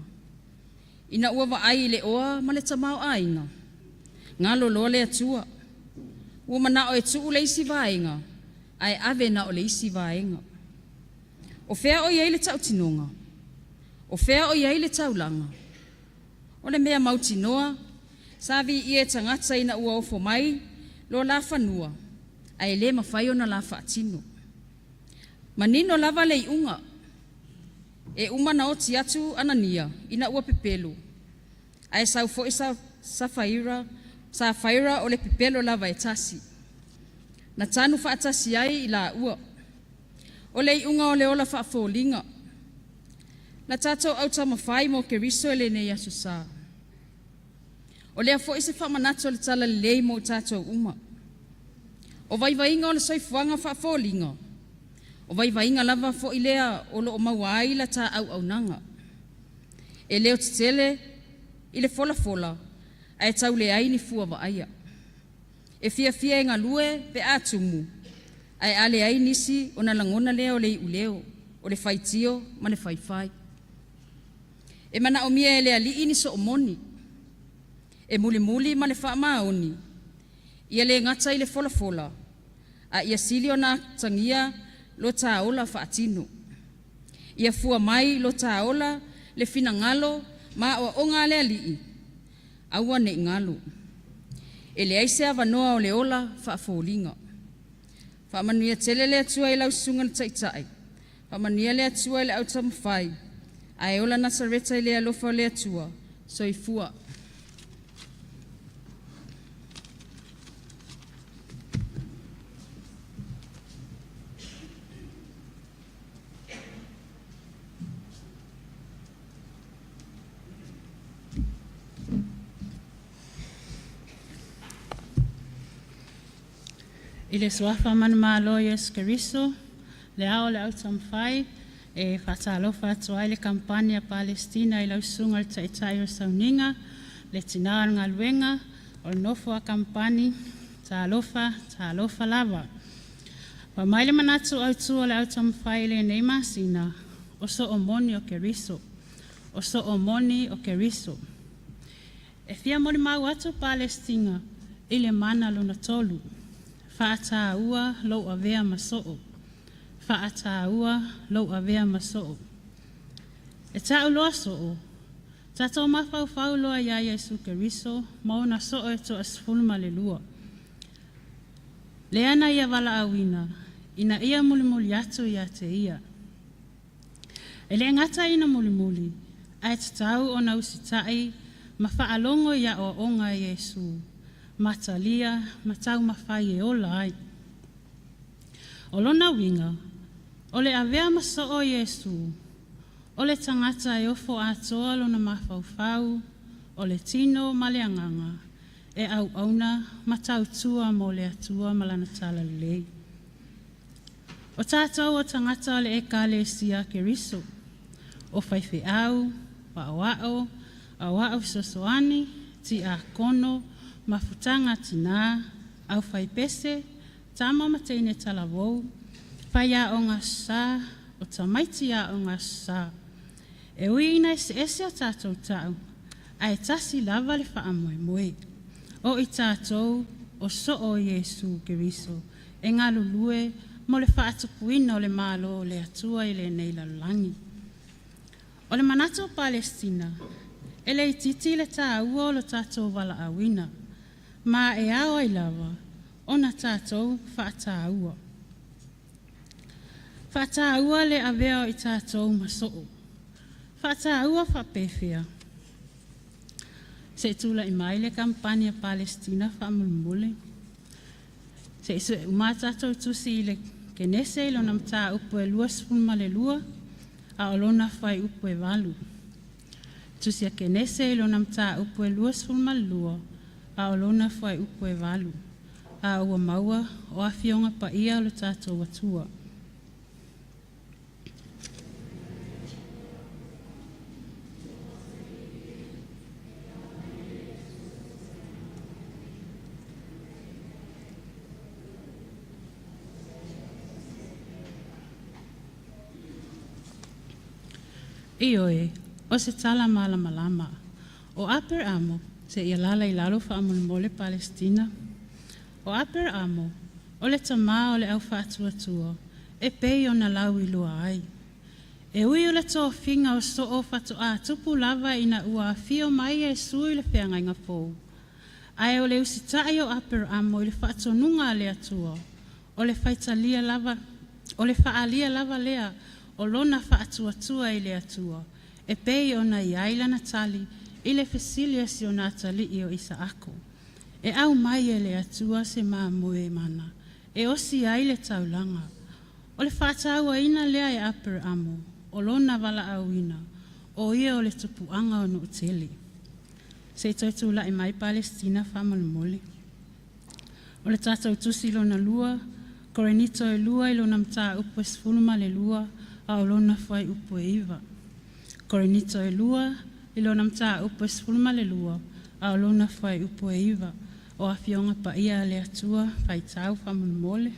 ina ua vaai i le oa ma le tamaoaiga, galo loa le Atua. Ua manao e tuu le isi vaega, ae ave na o le isi vaega. O fea o i ai le tautinoga? O fea o i ai le taulaga? O le mea mautinoa, sa viia e tagata ina ua ofo mai lo la fanua, ae le mafai ona la faatino. Manino lava le iuga, e uma na oti atu Anania ina ua pepelo, ae sau foi Safaira, Safaira o le pepelo lava e tasi. Na tanu faatasi ai i laua. O le iuga o le ola faafoliga. Na tatou autaumafai mo Keriso i lenei aso sa. O lea foi se faamanatu o le talalelei mo tatou uma. O vaivaiga o le soifuaga faafoliga, o vaivaiga lava foi lea o lo o maua ai la ta auaunaga. E leo tetele i le folafola, ae tau leai ni fua vaaia. E fiafia e galue pe a tumu, ae a leai nisi ona lagona lea o le iuleo, o le faitio ma le faifai. E manaomia e le alii ni soomoni, e mulimuli ma le faamaoni, ia le gata i le folafola, a ia sili ona atagia lo ta ola faatino. Ia fua mai lo ta ola le finagalo ma aoaoga a le Alii, aua ne i galo. E leai se avanoa o le ola faafoliga. Faamanuia tele le Atua i lau susuga i le Taitai, faamanuia le Atua i le autaumafai, ae ola Nasareta i le alofa o le Atua. Soifua. I le suafa manumalo o Iesu Keriso, le ao o le au taumafai, e faatalofa atu ai le kampani a Palestina i lau susuga i le Taitai o le Sauniga, le tinā o le galuega, o le nofo a kampani, talofa, talofa lava. Fai mai le manatu autu o le au taumafai i lenei masina, o soo moni o Keriso. O soo moni o Keriso. E fia molimau atu Palestina i le mana lona tolu. Faatāua lou avea ma soo. Faatāua lou avea ma soo. E taʻu loa soo, tatou mafaufau loa iā Iesu Keriso ma ona soo e 12. Lea na ia valaauina, ina ia mulimuli atu ia te ia. E le gata ina mulimuli, ae tatau ona usitaʻi ma faalogo i aʻoaʻoga a Iesu, ma talia ma taumafai e ola ai. O lona uiga, o le avea ma soo o Iesu, o le tagata e ofo atoa lona mafaufau, o le tino ma le agaga, e auauna ma tautua mo le Atua ma lana talalelei. O tatou o tagata o le ekalesia a Keriso, o faifeau, aoao, aoao fesoasoani, tiakono, mafutaga a tinā, aufaipese, tama ma teine talavou, faiaoga Aso Sa, o tamaiti aoga Aso Sa. E ui ina eseese o tatou ta'u, ae tasi lava le faamoemoe. O i tatou o soo o Iesu Keriso, e galulue mo le faatupuina o le malo o le Atua i lenei lalolagi. O le manatu o Palestina, e le itiiti le tāua o lo tatou valaauina, ma e ao ai lava ona tatou faatāua. Faatāua le avea o i tatou ma soo. Faatāua faapefea. Se i tula'i mai le kampani a Palestina faamolemole. Se i sue uma a tatou tusi i le Kenese i lona mataupu e 22, a o lona fuaiupu e 8. Tusi a Kenese i lona mataupu e 22, a o lona fuaiupu e 8. A ua maua o afioga paia o le tatou Atua. Ioe, o se tala malamalama. O Aperamo, se ia lala i lalo faamolemole Palestina. O Aperamo, o le tamā o le au faatuatua, e pei ona lauiloa ai. E ui o le tofiga o soo faatoa tupu lava ina ua afio mai Iesu i le feagaiga fou. Ae o le usitaʻi o Aperamo i le faatonuga a le Atua, o le faitalia lava, o le faaalia lava lea o lona faatuatua i le Atua, e pei ona i ai lana tali i le fesili a si ona atalii o Isaako. E aumai e le Atua se mamoe mana, e osi ai le taulaga. O le faatauaina lea e Aperamo, o lona valaauina, o ia o le tupuaga o nuu tele. Se i toe tula'i mai Palestina faamolemole. O le tatou tusi lona lua, Korinito e 2 i lona mataupu e 12, a o lona fuaiupu e 9. Korinito e 2 i lona mataupu e 12, a o lona fuaiupu e 9. O afioga paia a le Atua, faitau faamolemole.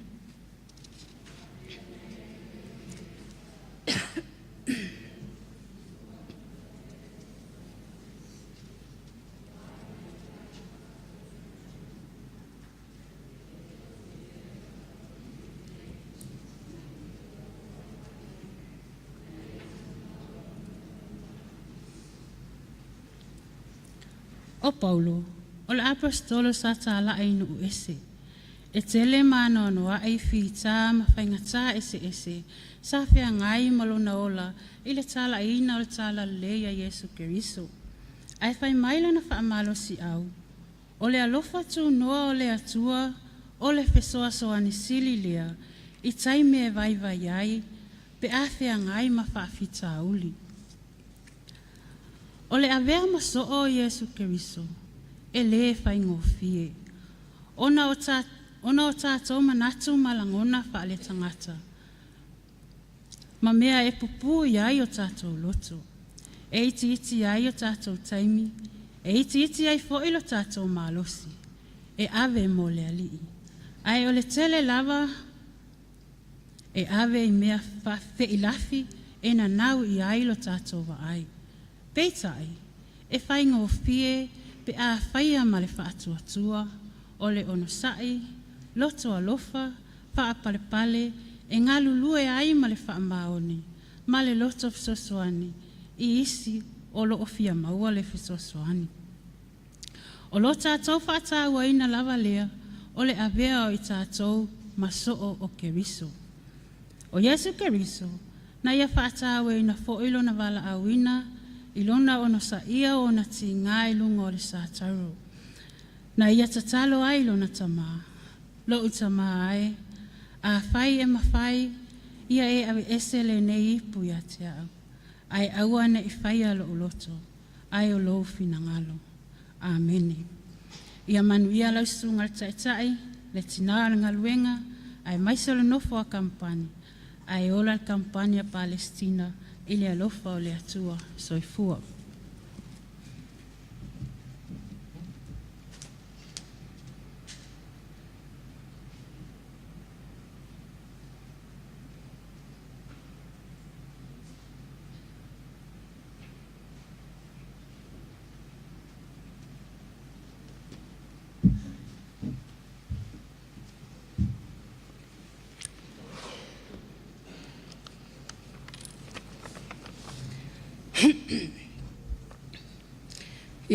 O Paulo, o le aposetolo sa tala'i i nuu ese. E tele ma anoanoaʻi fitā ma faigatā eseese sa feagai ma lona ola i le talaʻiina o le talalelei a Iesu Keriso. Ae fai mai lana faamalosiau, o le alofa tunoa o le Atua o le fesoasoani sili lea i taimi e vaivai ai pe a feagai ma faafitauli. O le avea ma soo o Iesu Keriso, e lē faigofie. Ona o, ta, ona o tatou manatu ma lagona faaletagata, ma mea e pupū i ai o tatou loto. E itiiti ai o tatou taimi, e itiiti ai fo'i lo tatou malosi, e ave mo le Alii. Ae o le tele lava e ave i mea faafeilafi e nanau i ai lo tatou vaai. Peitai, e faigofie pe a faia ma le faatuatua, o le onosa'i, loto alofa, faapalepale, e galulue ai ma le faamaoni, ma le loto fesoasoani i isi o loo fia maua le fesoasoani. O lo tatou faatauaina lava lea, o le avea o i tatou ma soo o Keriso. O Iesu Keriso, na ia faatauaina fo'i lona valaauina, i lona onosaia o ona tigā i luga o le satauro. Na ia tatalo ai lona tamā, lo'u tamā e, afai e mafai, ia e aveese lenei ipu ia te au, ae aua ne'i faia lo'u loto, ae o lou finagalo. Amene. Ia manuia lau susuga i le Taitai, le tinā o le galuega, aemaise o le nofo a kamupani, ae ola le kamupani a Palesitina i le alofa o le Atua. Soifua.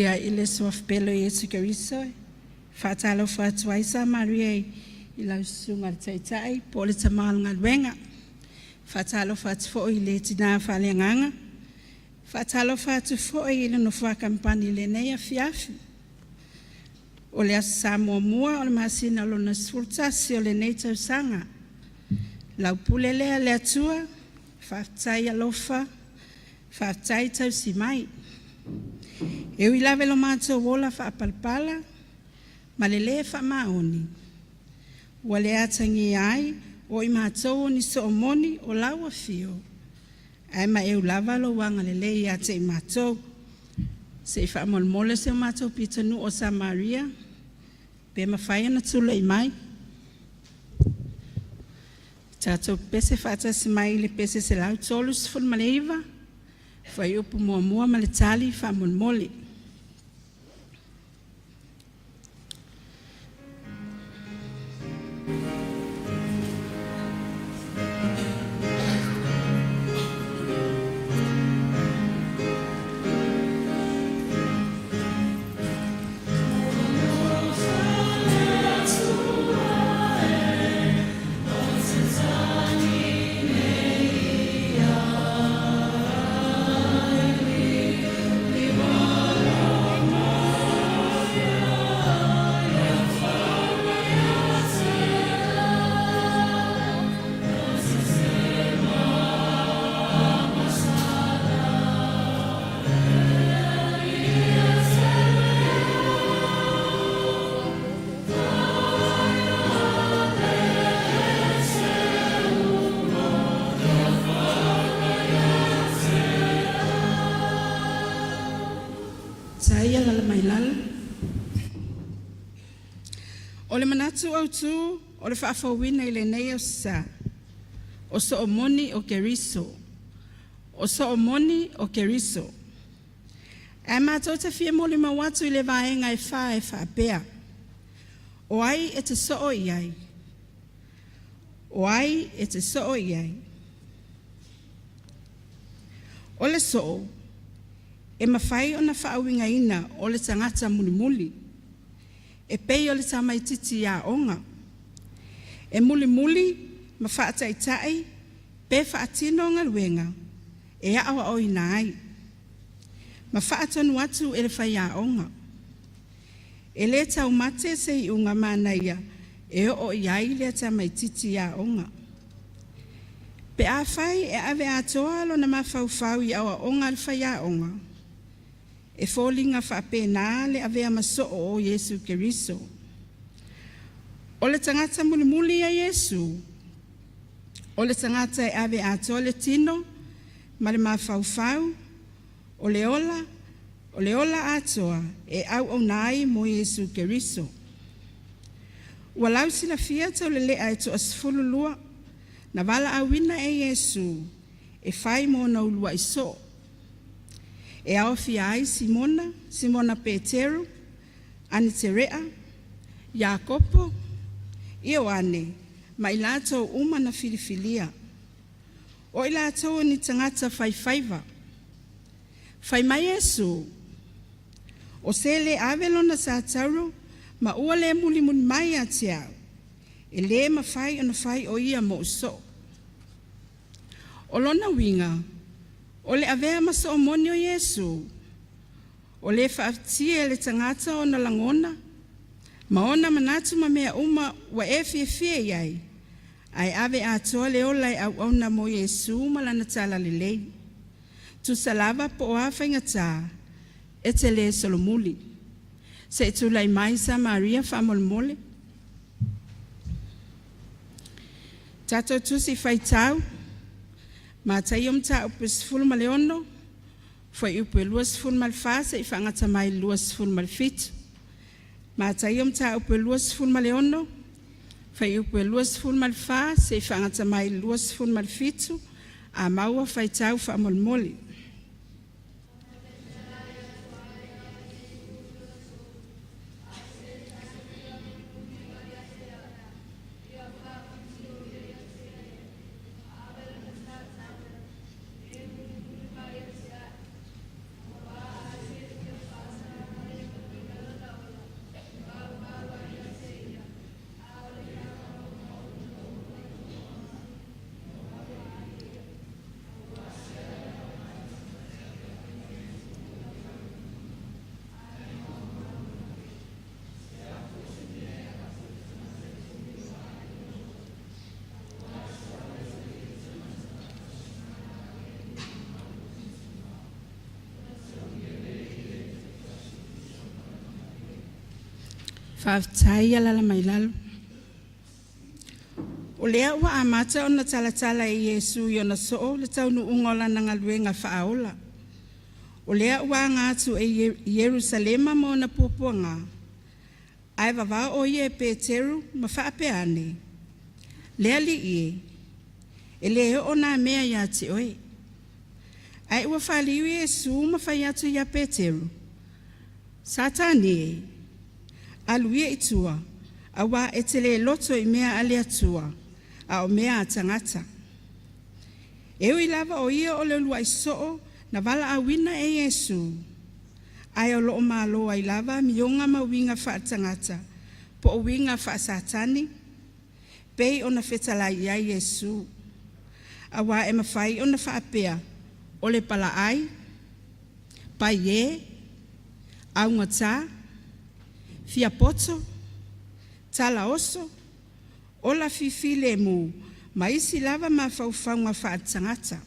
Ia i le suafa pele o Iesu Keriso, faatalofa atu ai sa Maria i lau susuga i le Taitai po o le tama o le galuega. Faatalofa atu foi i le tina faaleagaga. Faatalofa atu foi i le nofoa kamupani i lenei afiafi. O le Aso Sa muamua o le masina lona 11 o lenei tausaga. Lau pule lea le Atua, faafetai alofa, faafetai tausi mai. E ui lava i lo matou ola faapalapala ma le lē faamaoni, ua le atagia ai o i matou o ni soomoni o lau afio, ae maeu lava lou agalelei ia te i matou. Se i faamolemole si o matou pitonuu o Samaria pe mafai ona tulai mai. Tatou pepese faatasi mai i le pese 139, fuaiupu muamua ma le tali faamolemole. Saia lala mai lalo. O le manatu autu o le faafouina i lenei aso sa, o soomoni o Keriso. O soomoni o Keriso. Ae matou te fia molimau atu i le vaega e fa e faapea. O ai e te soo i ai? O ai e te soo i ai? O le soo, e mafai ona faauigaina o le tagata mulimuli. E pei o le tamaititi aoga. E mulimuli ma faataitai pe faatino galuega e aoaoina ai ma faatonu atu e le faiaoga. E le taumate se iuga manaia e oo i ai lea tamaititi aoga. Pe afai e ave atoa lona mafaufau i aoaoga a le faiaoga, e foliga faapena le avea ma soo o Iesu Keriso. O le tagata mulimuli ia Iesu, o le tagata e ave atoa le tino ma le mafaufau, o le ola, o le ola atoa e auauna ai mo Iesu Keriso. Ua lausilafia taulelea e toa-12 na valaauina e Iesu e fai mo ona uluai soo. E aofia ai Simona, Simona Peteru, Aniterea, Iakopo, Ioane ma i latou uma na filifilia. O i latou o ni tagata faifaiva. Fai mai Iesu, o se le ave lona satauro ma ua le mulimuli mai ia te au, e le mafai ona fai o ia mo'u so'o. O lona uiga, o le avea ma soo moni o Iesu, o le faafitia e le tagata ona lagona ma ona manatu ma mea uma ua e fiafia i ai, ae ave atoa le ola e auauna mo Iesu ma lana talalelei. Tusa lava po o a faigata, e te le solomuli. Se i tulai mai Samaria faamolemole. Tatou tusi faitau, Mataio Mataupu 16, fuaiupu e 24 seia faagata mai i le 27. Mataio Mataupu 26, fuaiupu e 24 seia faagata mai i le 27. A maua faitau faamolemole. Faafetai alala mai lalo. O lea ua amata ona talatala e Iesu i ona soo le taunuuga o lana galuega faaola. O lea ua aga atu e Ierusalema ma ona puapuaga, ae vavao o ia e Peteru ma faapea ane, Le Alii e, e le oo nā mea iā te oe. Ae ua faliu Iesu ma fai atu iā Peteru, Satani e, alu ia i tua, auā e te le loto i mea a le Atua, a o mea a tagata. E ui lava o ia o le uluai soo na valaauina e Iesu, ae o loo malo ai lava amioga ma uiga faaletagata po o uiga faasatani, pei ona fetalai i ai Iesu. Auā e mafai ona faapea, o le palaai, paiē, augatā, fiapoto, talaoso, ola fifilemu, ma isi lava mafaufauga faaletagata.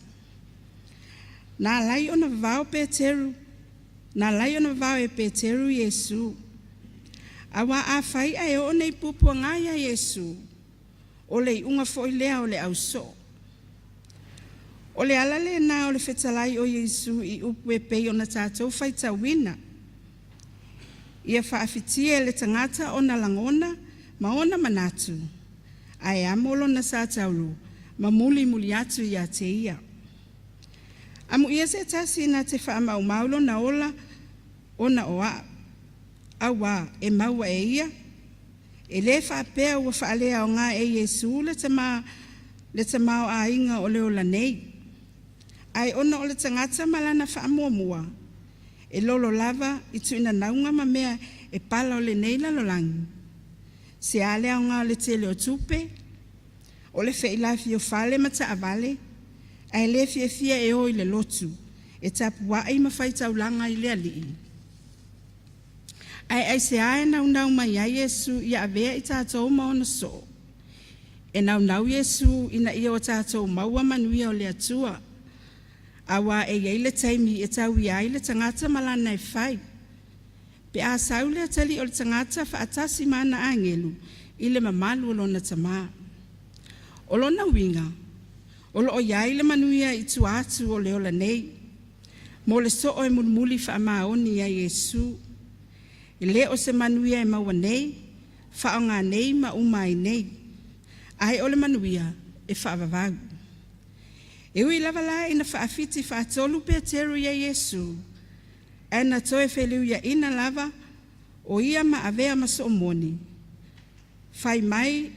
Na alai ona vavao Peteru, na alai ona vavao e Peteru Iesu. Auā afai ae oo nei puapuaga iā Iesu, o le iuga foi lea o le ausoo. O le ala lena o le fetalai o Iesu i upu e pei ona tatou faitauina. Ia faafitia e le tagata ona lagona ma ona manatu, ae amo lona satauro ma mulimuli atu ia te ia. Amuia se tasi na te faamaumau lona ola ona o au, auā e maua e ia, e le faapea ua faaleaoga e Iesu le tama le tamaoaiga o le ola nei, ae ona o le tagata ma lana faamuamua, e lolo lava i tuinanauga ma mea e pala o lenei lalolagi. Se a le aoga o le tele o tupe, o le feilafia o fale ma taavale, ae le fiafia e o i le lotu, e tapuai ma faitaulaga i le Alii. Ae aisea e naunau mai ai Iesu ia avea i tatou ma ona soo? E naunau Iesu ina ia o tatou maua manuia o le Atua, auā e i ai le taimi e tauia ai le tagata ma lana e fai. Pe a sau le atalii o le tagata faatasi ma ana agelu, i le mamalu o lona tamā. O lona uiga, o loo iai le manuia i tua atu o le ola nei, mo le soo e mulimuli faamaoni ia Iesu. E le o se manuia e maua nei, faaaoga nei ma uma ai nei, ae o le manuia e faavavau. E ui lava la ina faafiti faatolu Peteru ia Iesu, ae na toe feliuiaina lava o ia ma avea ma soomoni, fai mai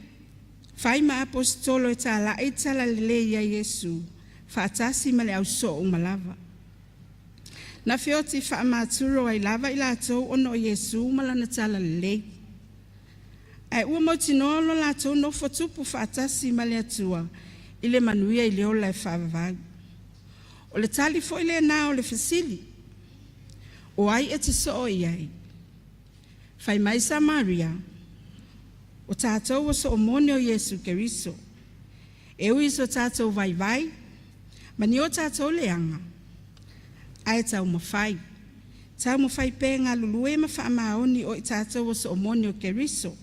fai ma aposetolo e tala'i talalelei ia Iesu, faatasi ma le ausoo uma lava. Na feoti faamaturo ai lava i latou ona o Iesu ma lana talalelei. Ae ua mautinoa lo latou nofo tupu faatasi ma le Atua i le manuia i le ola e faavavau. O le tali foi lena o le fesili, o ai e te soo i ai? Fai mai Samaria, o tatou o soomone o Iesu Keriso. E ui so tātou vaivai, ma ni o tātou leaga, ae taumafai. Taumafai pea e galulue ma faamaoni o i tātou o soomone o Keriso.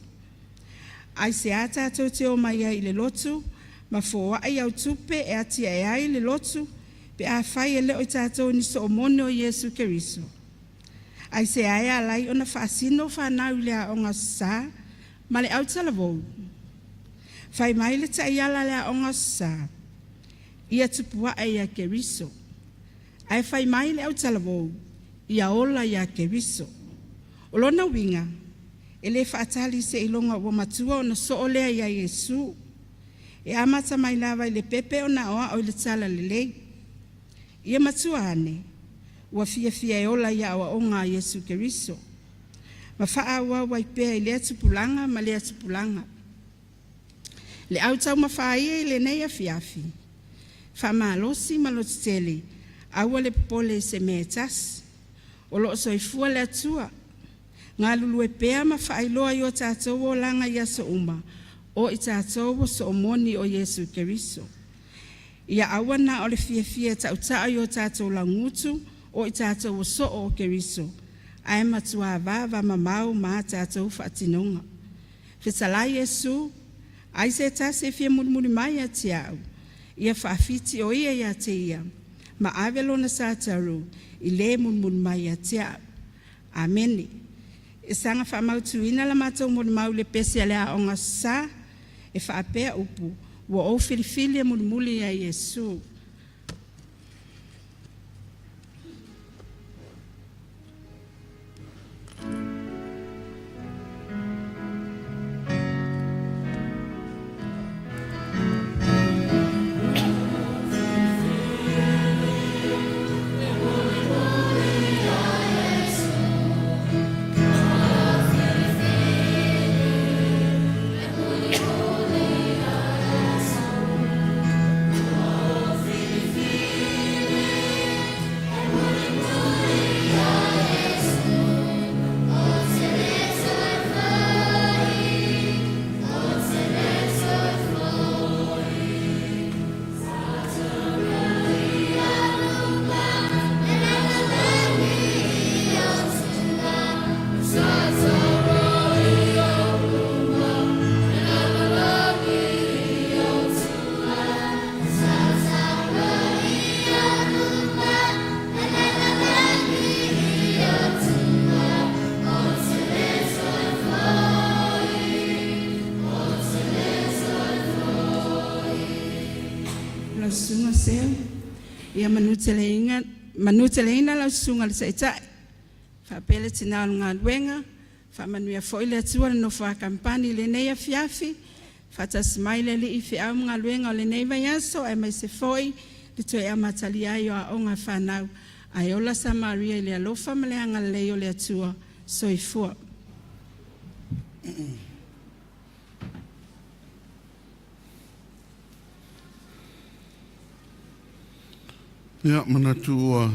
Ai se a tātou te o mai ai i le lotu, ma foai au tupe e atiae ai le lotu, pe afai e le o i tātou ni soomone o Iesu Keriso. Ai se ae alai ona faasino whanau i le aoga sa, ma le autalavou. Fai mai le taiala le aoga sa, ia tupu ae ia Keriso. Ae fai mai le autalavou, ia ola ia Keriso. O lona uiga, e le faatali seiloga ua matua ona soo lea ia Iesu. E amata mai lava i le pepe ona aoao i le talalelei. Ia matua ane, ua fiafia e ola i aoaoga a Iesu Keriso. Ma faaauau ai pea i lea tupulaga ma lea tupulaga. Le au taumafai i lenei afiafi, faamalosi ma lototele, aua le popole i se mea e tasi. O loo soifua le Atua, galulue pea ma faailoa i o tātou olaga i aso uma, o i tātou o soomoni o Iesu Keriso. Ia aua na o le fiafia tautau i o tātou laugutu, o i tātou o soo o Keriso, ae matua vava mamao ma a tātou faatinoga. Fetalai Iesu, ai se tasi e fia mulimuli mai ia te au, ia faafiti o ia ia te ia, ma ave lona sataru i le mulimuli mai ia te au. Amene. E saga faamautuina la matou molimau i le pese a le Aoga Sa e faapea upu, ua ou filifili e mulimuli ia Iesu. Lau susuga Seu, ia manuteleina lau susuga i le Taitai, faapea le tina o le galuega, faamanuia foi le Atua i le nofo a kampani i lenei afiafi, faatasi mai le Alii i feau ma galuega o lenei vaiaso, aemaise foi le toe amatalia ai o aoga a fanau. Ae ola Samaria i le alofa ma le agalelei o le Atua. Soifua. Ia manatu ua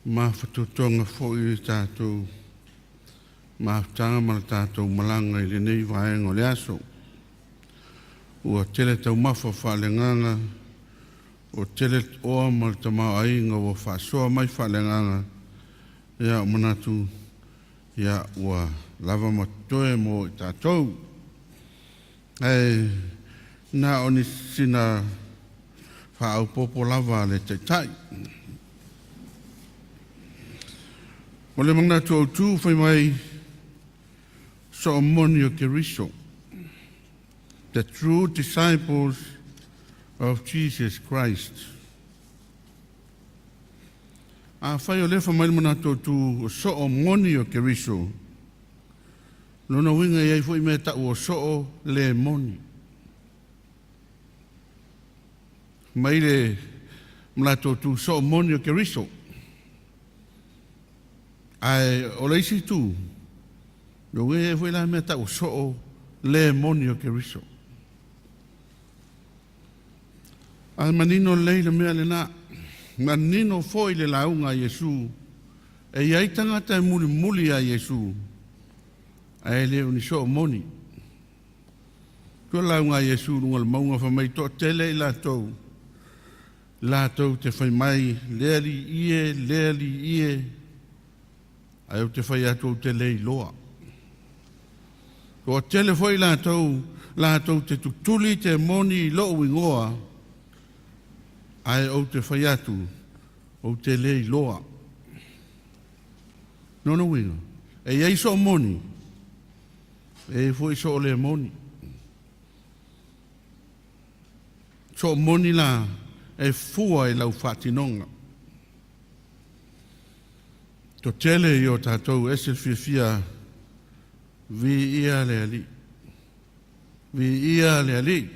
mafatotoga foi le tatou mafutaga ma le tatou malaga i lenei vaega o le aso. Ua tele taumafa faaleagaga, ua tele oa ma le tamaoaiga ua faasoa mai faaleagaga, ia manatu ia ua lava ma totoe mo i tatou. Ae na o ni sina faaopoopo lava a le Taitai. O le manatu autu fai mai soo moni o Keriso, the true disciples of Jesus Christ. Afai o lea fai mai le manatu autu o soo moni o Keriso, lona uiga e i ai foi mea tau o soo le moni. Mai le manatu autu soo moni o Keriso. Ae o le isi itu, lona uiga e i ai foi la mea tau o soo le moni o Keriso. Ae manino lelei le mea lena. Manino foi le lauga a Iesu. E i ai tagata e mulimuli ia Iesu, ae le o ni soo moni. Tua lauga a Iesu i luga o le mauga fai mai toatele i latou, latou te fai mai, le Alii e, le Alii e, ae ou te fai atu ou te le iloa. Toatele foi latou, latou te tutuli te moni i lou igoa, ae ou te fai atu, ou te le iloa. Lona uiga, e i ai soo moni, e i ai foi soo le moni. Soo moni la e fua i lau faatinoga. Toatele i o tatou ese le fiafia viia le Alii. Viia le Alii.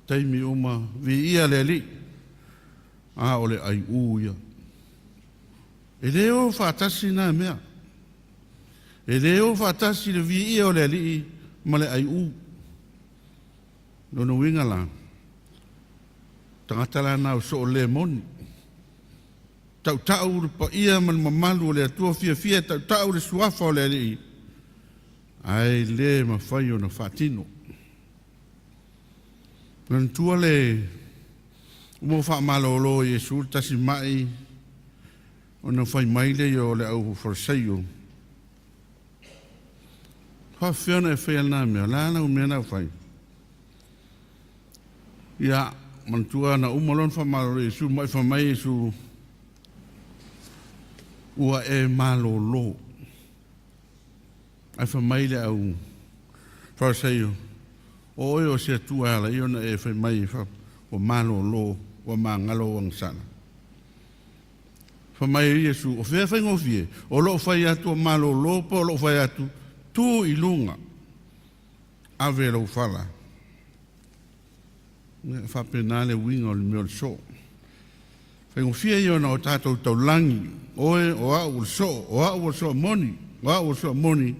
Taimi uma, viia le Alii. A o le aiu ia. E le o faatasi na mea. E le o faatasi le viia o le Alii ma le aiu. Lona uiga la, tagata la na o soo le moni. Tautau le paia ma le mamalu o le Atua fiafia e tautau le suafa o le Alii, ae le mafai ona faatino. Manatua le mo faamalolo Iesu le tasi mai ona fai mai le ia o le au Farisaio. Faafefea ona e faia lena mea, la lau mea na fai. Ia, manatua na uma loa ona faamalolo Iesu, mai fai mai Iesu, ua e malolo. Ae fai mai le au Farisaio, o oe o se Atua e ala ai ona e fai mai ua malolo, ua magalo ua agasala. Fai mai Iesu, o fea faigofie, o loo fai atu ua malolo po o loo fai atu tu i luga, ave lou fala. Faapena le uiga o le mea o le soo. Faigofie ia ona o tatou taulagi, oe o au o le soo, o au o le soo moni, o au o le soo moni.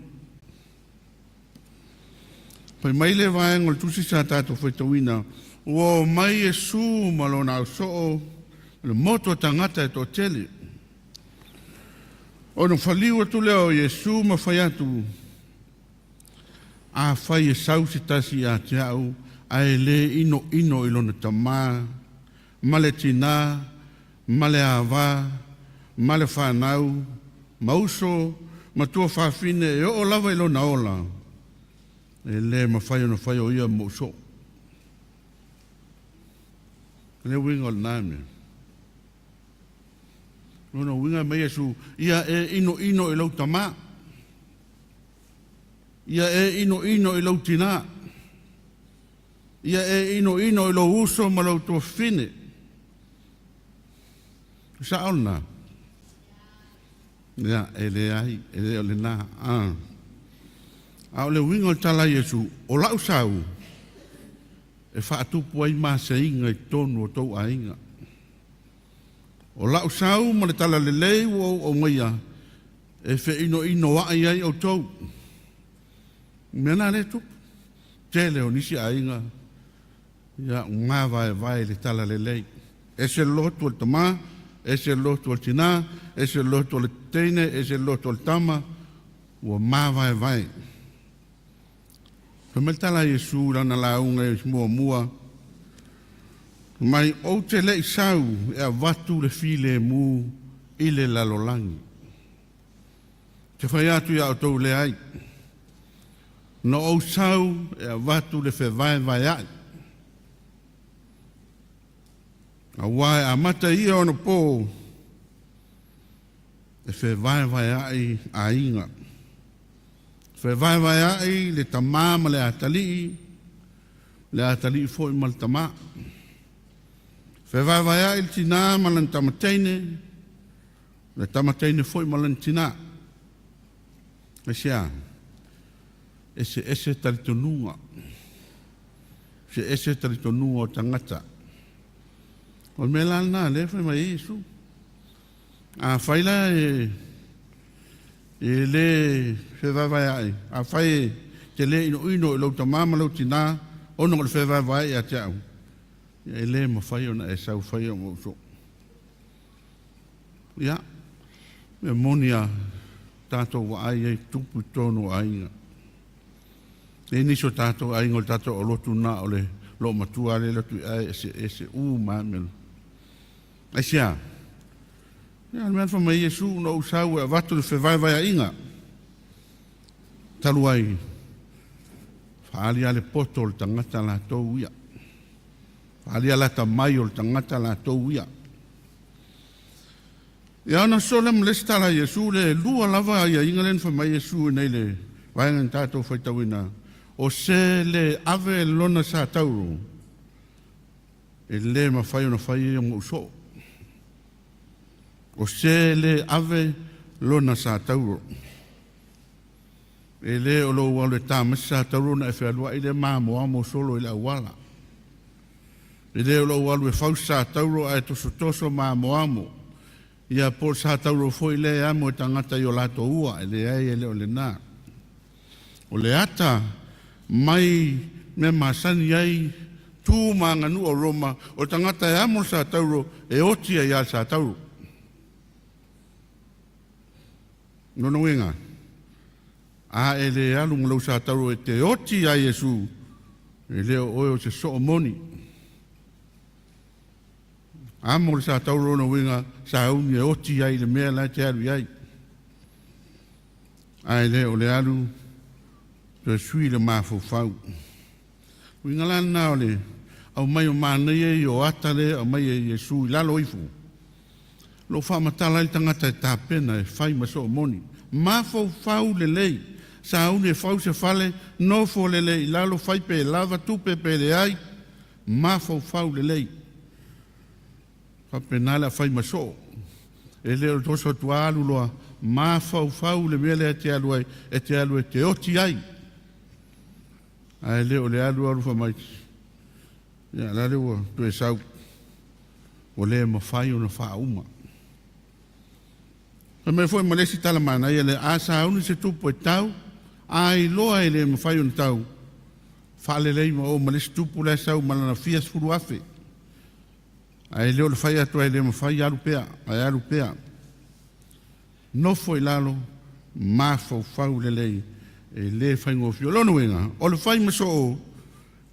Fai mai le vaega o le tusi sa tatou faitauina, ua o mai Iesu ma lona ausoo, le motu o tagata e toatele. Ona faliu atu lea o Iesu ma fai atu, afai e sau se tasi ia te au, ae le inoino i lona tamā, ma le tinā, ma le ava, ma le fanau, ma uso, ma tua fafine e oo lava i lona ola, e le mafai ona fai o ia mo soo. Le uiga o lena mea. Lona uiga mai Iesu, ia e inoino i lau tamā. Ia e inoino i lau tinā. Ia e inoino i lou uso ma lau tuafafine. Sao lena. Ia, e leai, e le o lena. A o le uiga o le tala a Iesu, o lau sau, e faatupu ai maseiga i totonu o tou aiga. O lau sau ma le tala lelei ua ou aumaia, e feinoinoai ai outou. Mea na le tupu. Tele o nisi aiga, ia mavaevae le tala lelei. Ese le lotu o le tamā, ese le lotu o le tinā, ese le lotu o le teine, ese le lotu o le tama, ua mavaevae. Fai mai le tala a Iesu lana lauga i muamua, mai ou te le i sau e avatu le filemu i le lalolagi. Te fai atu ia outou leai. Na ou sau e avatu le fevaevaea'i. Auā e amata ia ona pō e fevaevaea'i aiga. Fevaevaea'i le tamā ma le atalii, le atalii foi ma le tamā. Fevaevaea'i le tinā ma lana tama teine, le tama teine foi ma lana tinā. Aisea? Eseese talitonuga. Eseese talitonuga o tagata. O le mea la lena lea e fai mai ai Iesu. Afai la e e le fevaevaea'i, afai e te le inoino i lou tamā ma lou tinā ona o le fevaevaea'i ia te au, e le mafai ona e sau fai au ma ou soo. Ia, mea moni a tatou vaai ai tupu i totonu o aiga. E i ai nisi o tatou aiga o le tatou aulotu na o le loomatua lea e alu atu i ae eseese uma lava mea. Aisea? Ia, o le mea na fai mai ai Iesu, na ou sau e avatu le fevaevaeaiga. Talu ai, faaali lava le poto o le tagata latou ia. Faaali lava le atamai o le tagata latou ia. Ia ona sosoo lea ma le isi tala a Iesu, le lua lava aiaiga lea na fai mai Iesu i nei le vaega na tatou faitauina, o se le ave lona sa tauro, e le mafai ona fai ia ma ou soo. O se le ave lona sa tauro. E le o lou alu e ta mai se sa tauro ona e fealuai lea ma amoamo solo i le auala. E le o lou alu e fau se sa tauro ae tosotoso ma amoamo. Ia po o le sa tauro foi lea e amo e tagata i o latou ua, e leai e le o lena. O le ata mai mea masani ai tu ma aganuu a Roma, o le tagata e amo le sa tauro e oti ai lava le sa tauro. Lona uiga, a e le alu ma lou sa tauro e te oti iā Iesu, e le o oe o se soo moni. Amo le sa tauro lona uiga, sauni e oti ai i le mea la e te alu i ai. Ae le o le alu toe sui le mafaufau. Uiga la lena o le aumai o manaia ia o ata lea e aumai e Iesu i lalo ifo. Lo o faamatala ai le tagata e tapena e fai ma soo moni. Mafaufau lelei, sauni e fau se fale, nofo lelei i lalo, fai pe lava tupe pe leai, mafaufau lelei. Faapena le a fai ma soo. E le o le toso atu lava alu loa, mafaufau le mea lea e te alu ai, e te alu e te oti ai. Ae le o le alu alu fai mai, ia la le ua toe sau, ua le mafai ona faauma. Fai mai foi ma le isi tala manaia lea, a sauni se tupu e tau, a iloa e le mafai ona tau, faalelei ma o ma le isi tupu la e sau ma lana fia sefulu afe. Ae le o le fai atu ai le mafai, alu pea, ae alu pea. Nofo i lalo, mafaufau lelei, e le faigofie. O lona uiga, o le fai ma soo,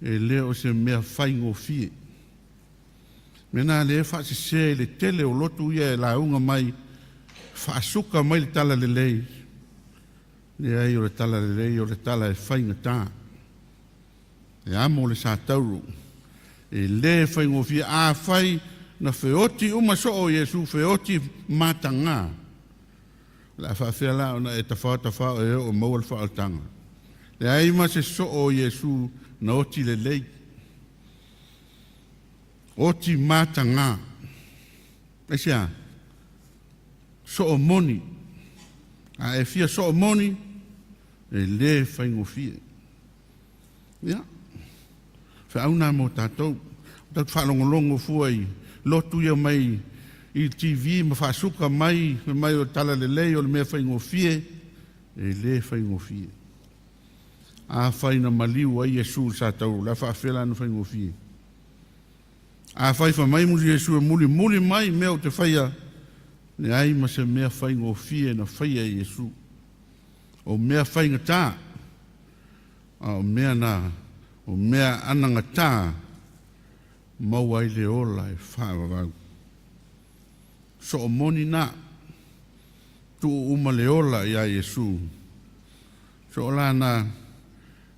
e le o se mea faigofie. Mea na lea e faasese i le tele o lotu ia e lauga mai, faasuka mai le tala lelei. Leai, o le tala lelei o le tala e faigata. E amo le sa tauro. E le faigofie. Afai na feoti uma soo Iesu, feoti matagā, o le a faafefea la ona e tafao tafao e oo maua le faaolataga? Leai ma se soo o Iesu na oti lelei. Oti matagā. Aisea? Soo moni. A e fia soo moni, e le faigofie. Ia, feau na mo tatou. O tatou faalogologo fua i lotu ia mai i TV ma faasuka mai, fai mai o le tala lelei o le mea faigofie, e le faigofie. Afai na maliu ai Iesu i le sa tauro, o le a faafefea la ona faigofie? Afai fai mai Iesu e mulimuli mai mea ou te faia, leai ma se mea faigofie na faia e Iesu. O mea faigata, a o mea na, o mea anagata, maua ai le ola e faavavau. Soo moni na, tuu uma le ola iā Iesu. Soo la na.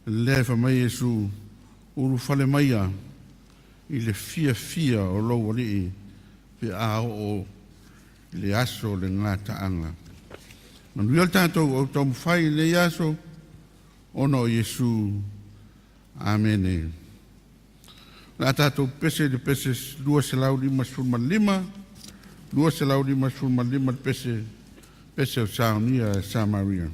Lea fa mai Iesu ulufale maia i le fiafia o lou alii pe a oo i le aso o le gataaga. Manuia le tatou au taumafai i lenei aso ona o Iesu. Amene. O le a tatou pese i le pese 255, 255 le pese, pese o saunia e Samaria.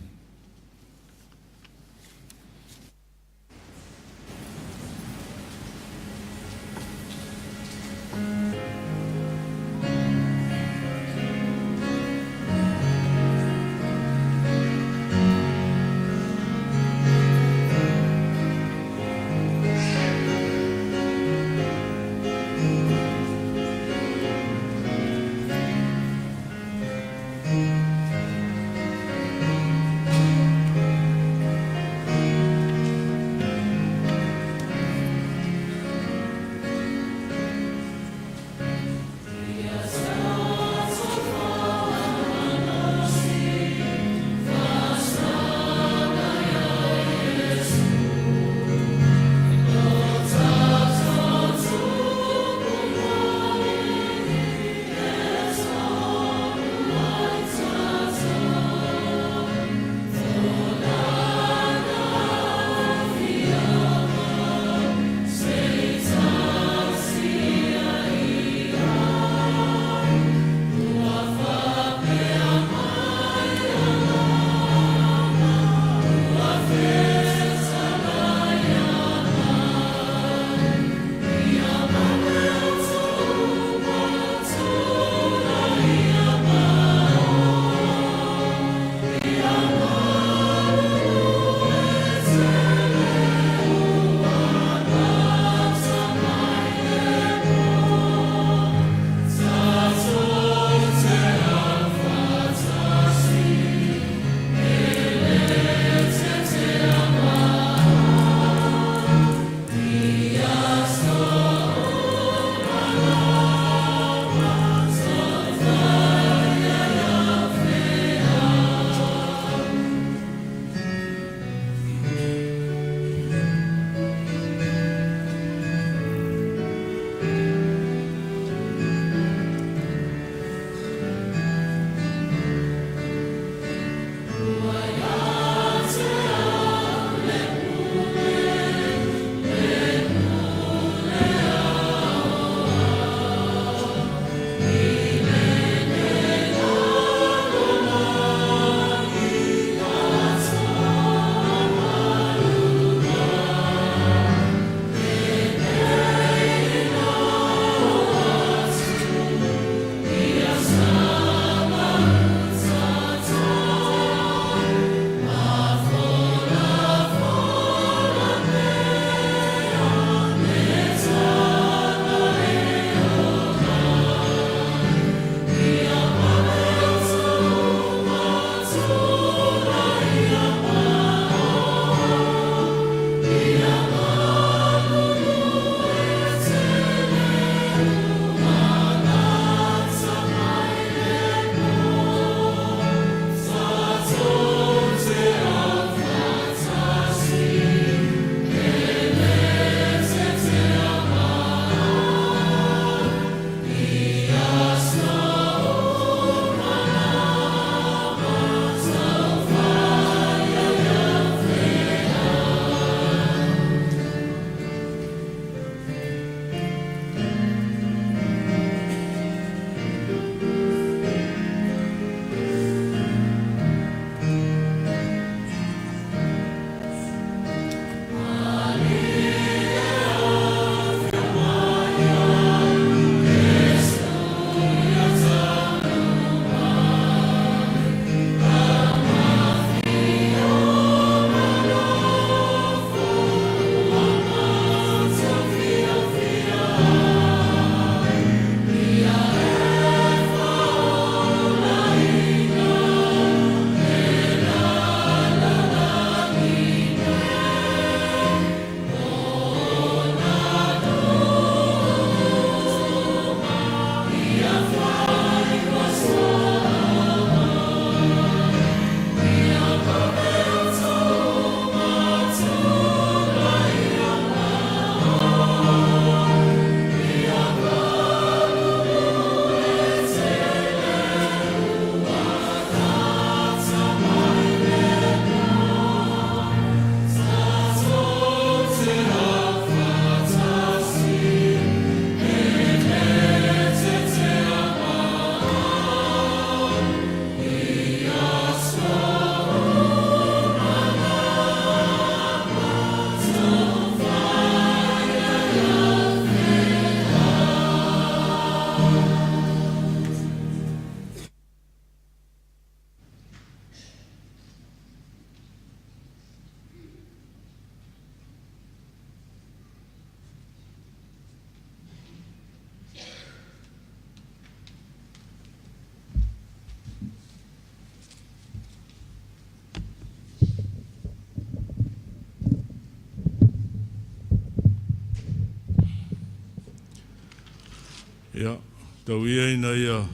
Tau ia ina ia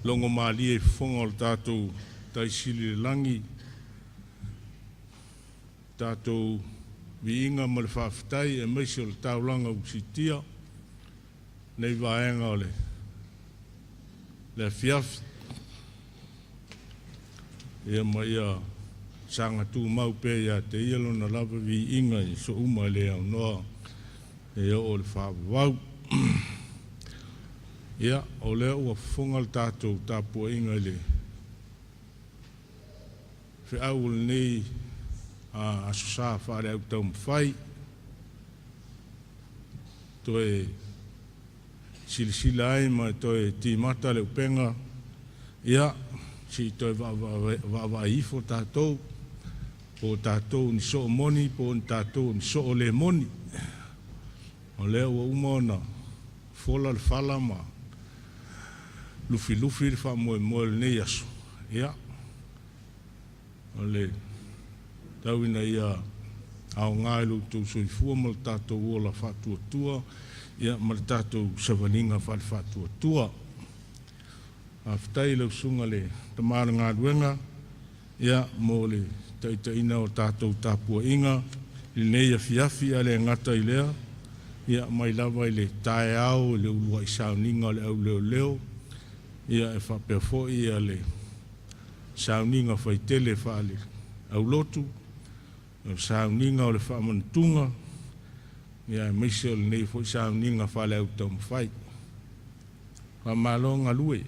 logo malie i fofoga o le tatou Tai Sili i le lagi, tatou viiga ma le faafetai aemaise o le taulaga ua siitia nei vaega o le afiafi. Ia ma ia saga tumau pea ia te Ia Lona lava viiga i aso uma e le aunoa e oo i le faavavau. Ia, o lea ua fofoga le tatou tapuaiga i le feau o lenei Aso Sa faale-au taumafai, toe silasila ai ma toe timata le upega, ia se i toe vaavaai ifo tatou, po o tatou o ni soo moni po o ni tatou o ni soo le moni. O lea ua uma ona fola le fala ma lufilufi le faamoemoe o lenei aso, ia o le tau ina ia aoga i lo outou soifua ma le tatou ola faatuatua, ia ma le tatou savaliga faale-faatuatua. Faafetai i lau susuga i le tama o le galuega, ia mo le taitaiina o tatou tapuaiga i lenei afiafi, ae le gata i lea, ia mai lava i le taeao i le uluai sauniga o le au leoleo, ia e faapea foi le sauniga faitele faale-aulotu, o le sauniga o le faamanatuga, ia aemaise o lenei foi sauniga faale-au taumafai. Faamalo galue,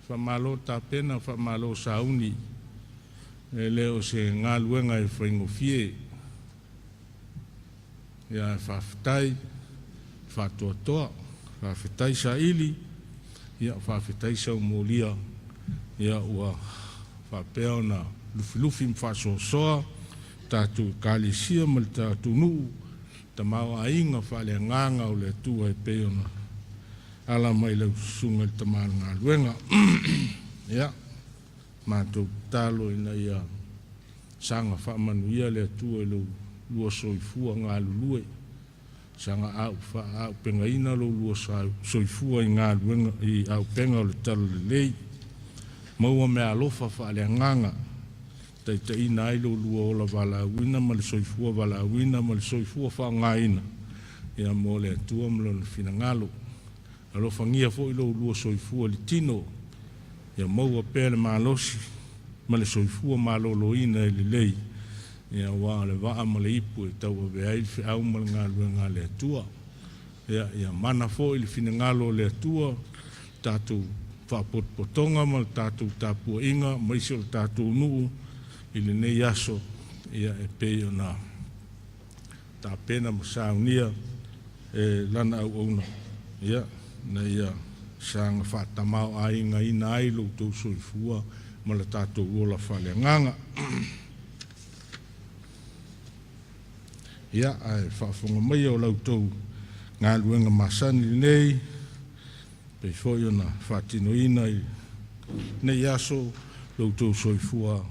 faamalo tapena, faamalo sauni. E le o se galuega e faigofie. Ia ae faafetai faatoatoa, faafetai saili, ia faafetai saumolia, ia ua faapea ona lufilufi ma faasoasoa tatou Ekalesia ma le tatou nuu, tamaoaiga faaleagaga o le Atua e pei ona ala mai lau susuga i le tama o le galuega. Ia, matou tatalo ina ia saga faamanuia le Atua i lo lua soifua galulue, saga faaauupegaina lo lua soifua i galuega i auupega o le talalelei, maua meaalofa faaleagaga, taitaiina ai lo lua ola valaauina ma le soifua valaauina ma le soifua faaaogaina, ia mo le Atua ma Lona finagalo. Alofagia foi lo ulua soifua i le tino, ia maua pea le malosi ma le soifua maloloina e lelei, ia aua o le vaa ma le ipu e tauave ai le feau ma le galuega a le Atua. Ia mana foi le finagalo o le Atua, tatou faapotopotoga ma le tatou tapuaiga aemaise o le tatou nuu i lenei aso, ia e pei ona tapena ma saunia e lana auauna, ia, ina ia saga faatamaoaigaina ai lo outou soifua ma le tatou ola faaleagaga. Ia, ae faafofoga maia o la outou galuega masani lenei, pei foi ona faatinoina i lenei aso lo outou soifua.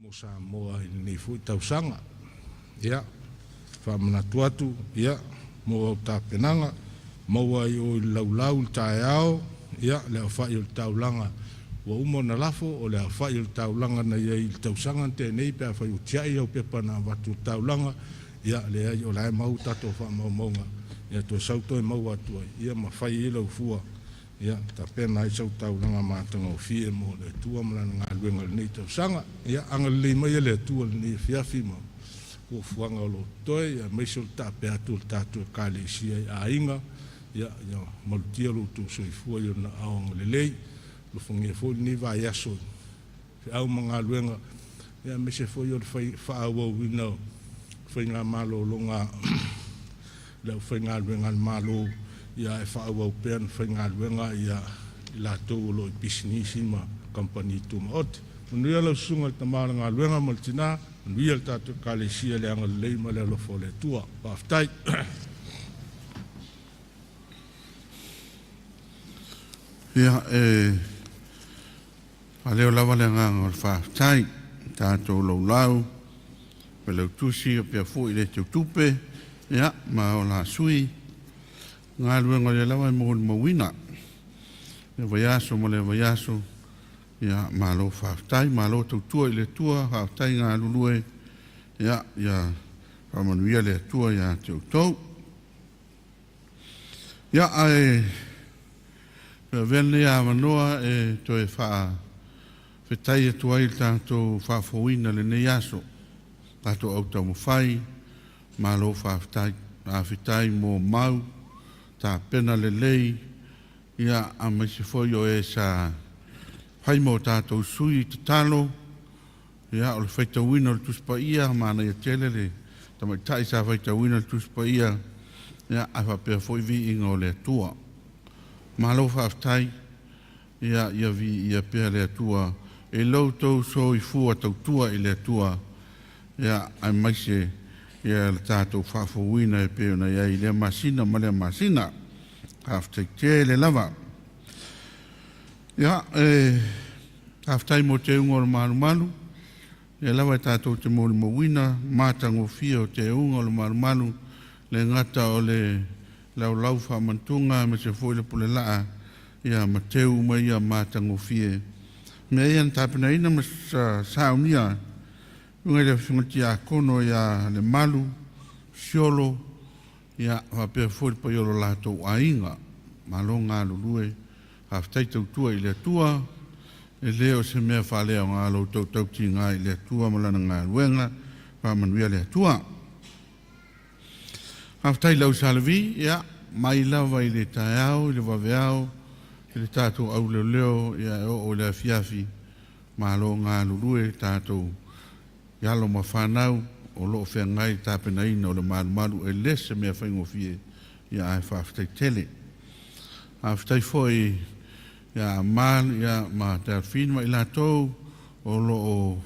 Mo Samoa i lenei foi tausaga. Ia, faamanatu atu, ia, mo au tapenaga, maua ai oe i le laulau i le taeao, ia, le aofai o le taulaga ua uma ona lafo, o le aofai o le taulaga na i ai i le tausaga na tea nei pe afai ua tiai au pepa na avatu i le taulaga, ia, leai o la e mau tatou faamaumauga, ia toe sau toe maua atu ai, ia ma fai ai lau fua Ia tapena ai sau taulaga matagofie mo le Atua ma Lana galuega i lenei tausaga. Ia agalelei mai e le Atua lenei afiafi ma fuafuaga o lo o totoe, ia aemaise o le taape atu o le tatou Ekalesia i aiga. Ia, ia malutia lo outou soifua i Ona aao agalelei. Alofagia foi lenei vaiaso i feau ma galuega, ia aemaise foi o le fai, faaauauina o faiga malologa a le aufaigaluega a le Malo, ia ae faaauau pea ona faigaluega ia i latou o lo o i pisinisi ma kamupani tumaoti. Manuia lau susuga i le tama o le galuega ma le tina, manuia le tatou Ekalesia i le agalelei ma le alofa o le Atua. Faafetai. Ia, e faaleo lava le agaga o le faafetai i tatou laulau, Failautusi faapea foi le Teutupe, ia, ma ola sui galuega o lea lava e molimauina lea vaiaso ma lea vaiaso. Ia, malo faafetai, malo tautua i le Atua, faafetai galulue, ia, ia faamanuia le Atua ia te outou. Ia, ae toe avea lenei avanoa e toe faafetai atu ai i le tatou faafouina i lenei aso, tatou au taumafai, malo faafetai. Faafetai mo mau, tapena lelei, ia, aemaise foi o e sa fai ma o tatou sui tatalo. Ia, o le faitauina o le Tusi Paia, manaia tele le tamaitai sa faitauina le Tusi Paia, ia, ae faapea foi viiga o le Atua. Malo faafetai, ia, ia viia pea le Atua i lo outou soifua tautua i le Atua, ia, aemaise ia le tatou faafouina e pei ona i ai i lea masina ma lea masina. Faafetai tele lava. Ia, e faafetai mo teuga o le malumalu, lea lava e tatou te molimauina matagofie o teuga o le malumalu, le gata o le laulau faamantuga aemaise foi le pulelaa, ia ma teu uma ia matagofie. Mea ia na tapenaina ma saunia luga i le afioga tiakono ia Lemalu Siolo, ia faapea foi le paia o lo latou aiga. Malo galulue, faafetai tautua i le Atua, e le o se mea faaleaoga lo outou tautiga i le Atua ma lana galuega, faamanuia le Atua. Faafetai i le au Salavi, ia, mai lava i le taeao, i le vaveao, i le tatou auleoleo, ia e oo i le afiafi, malo galulue tatou i alo ma fanau o lo o feagai i le tapenaina o le malumalu, e le se mea faigofie, ia ae faafetai tele. Faafetai foi ia Amal ia ma Delphine ma i latou o lo o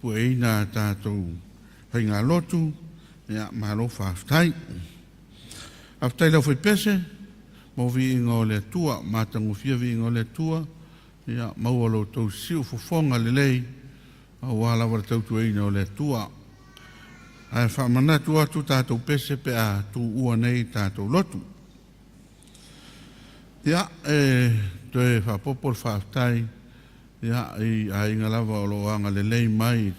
pueina a tatou faigalotu, ia malo faafetai. Faafetai i le aufaipese mo viiga o le Atua, matagofie viiga o le Atua, ia maua lo outou siufofoga lelei aua lava le tautuaina o le Atua. Ae faamanatu atu tatou pese pe a tuua nei tatou lotu. Ia, e toe faapopo le faafetai ia i aiga lava o lo o agalelei mai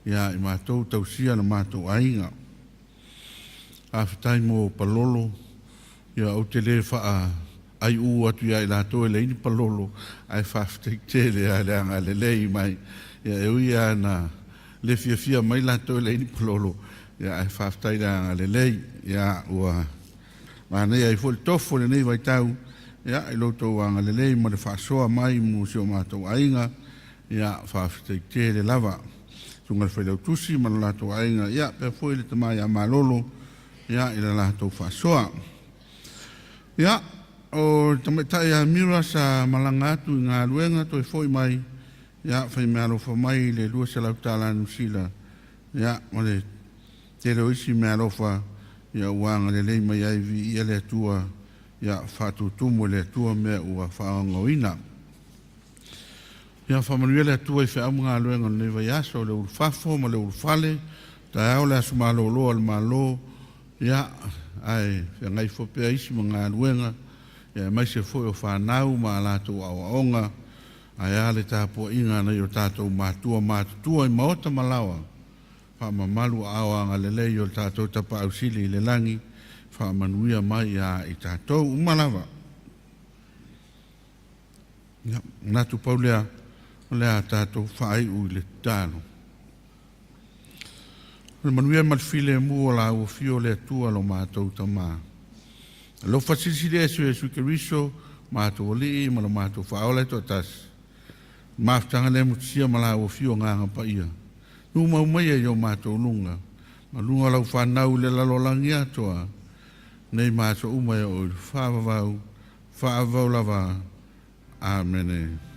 ia i matou tausia le matou aiga. Faafetai mo palolo, ia ou te le faaaiū atu ia i latou e leai ni palolo, ae faafetai tele lava le agalelei mai. Ia e ui lava ina le fiafia mai latou e leai ni palolo, ia ae faafetai le agalelei. Ia ua manaia ai foi le tofu o lenei vaitau, ia i lo outou agalelei ma le faasoa mai mo si o matou aiga, ia faafetai tele lava. Susuga i le Failautusi ma lo latou aiga, ia faapea foi le tama ia Malolo, ia i le latou faasoa. Ia, o le tamaitai ia Mira sa malaga atu i galuega toe foi mai, ia fai meaalofa mai i le $200 Niu Sila, ia ma le tele o isi meaalofa, ia ua agalelei mai ai, viia le Atua, ia faatutumu e le Atua mea ua faaogaogaina. Ia faamanuia le Atua i feau ma galuega o lenei vaiaso, le ulufafo ma le ulufale, taeao le aso malolo a le Malo, ia ae feagai foi pea isi ma galuega, ia aemaise foi o fanau ma a latou aoaoga, ae a le tapuaiga a nai o tatou matua matutua i maota ma laoa, faamamalu aao agalelei o le tatou Tapaau Sili i le lagi, faamanuia mai ia i tatou uma lava. Ia, manatu pau lea, o le a tatou faaiu i le tatalo. O le manuia ma le filemu o la ua fio le Atua lo matou Tama. Alofa silisili ese o Iesu Keriso, matou Alii ma lo matou Faaola e toatasi. Mafutaga le mutisia ma la ua fio nganga paia. Numau mai ai o matou luga, ma luga o lau whanau i le lalolagi atoa, nei ma aso uma e o i le faavavau, faavavau lava. Amene.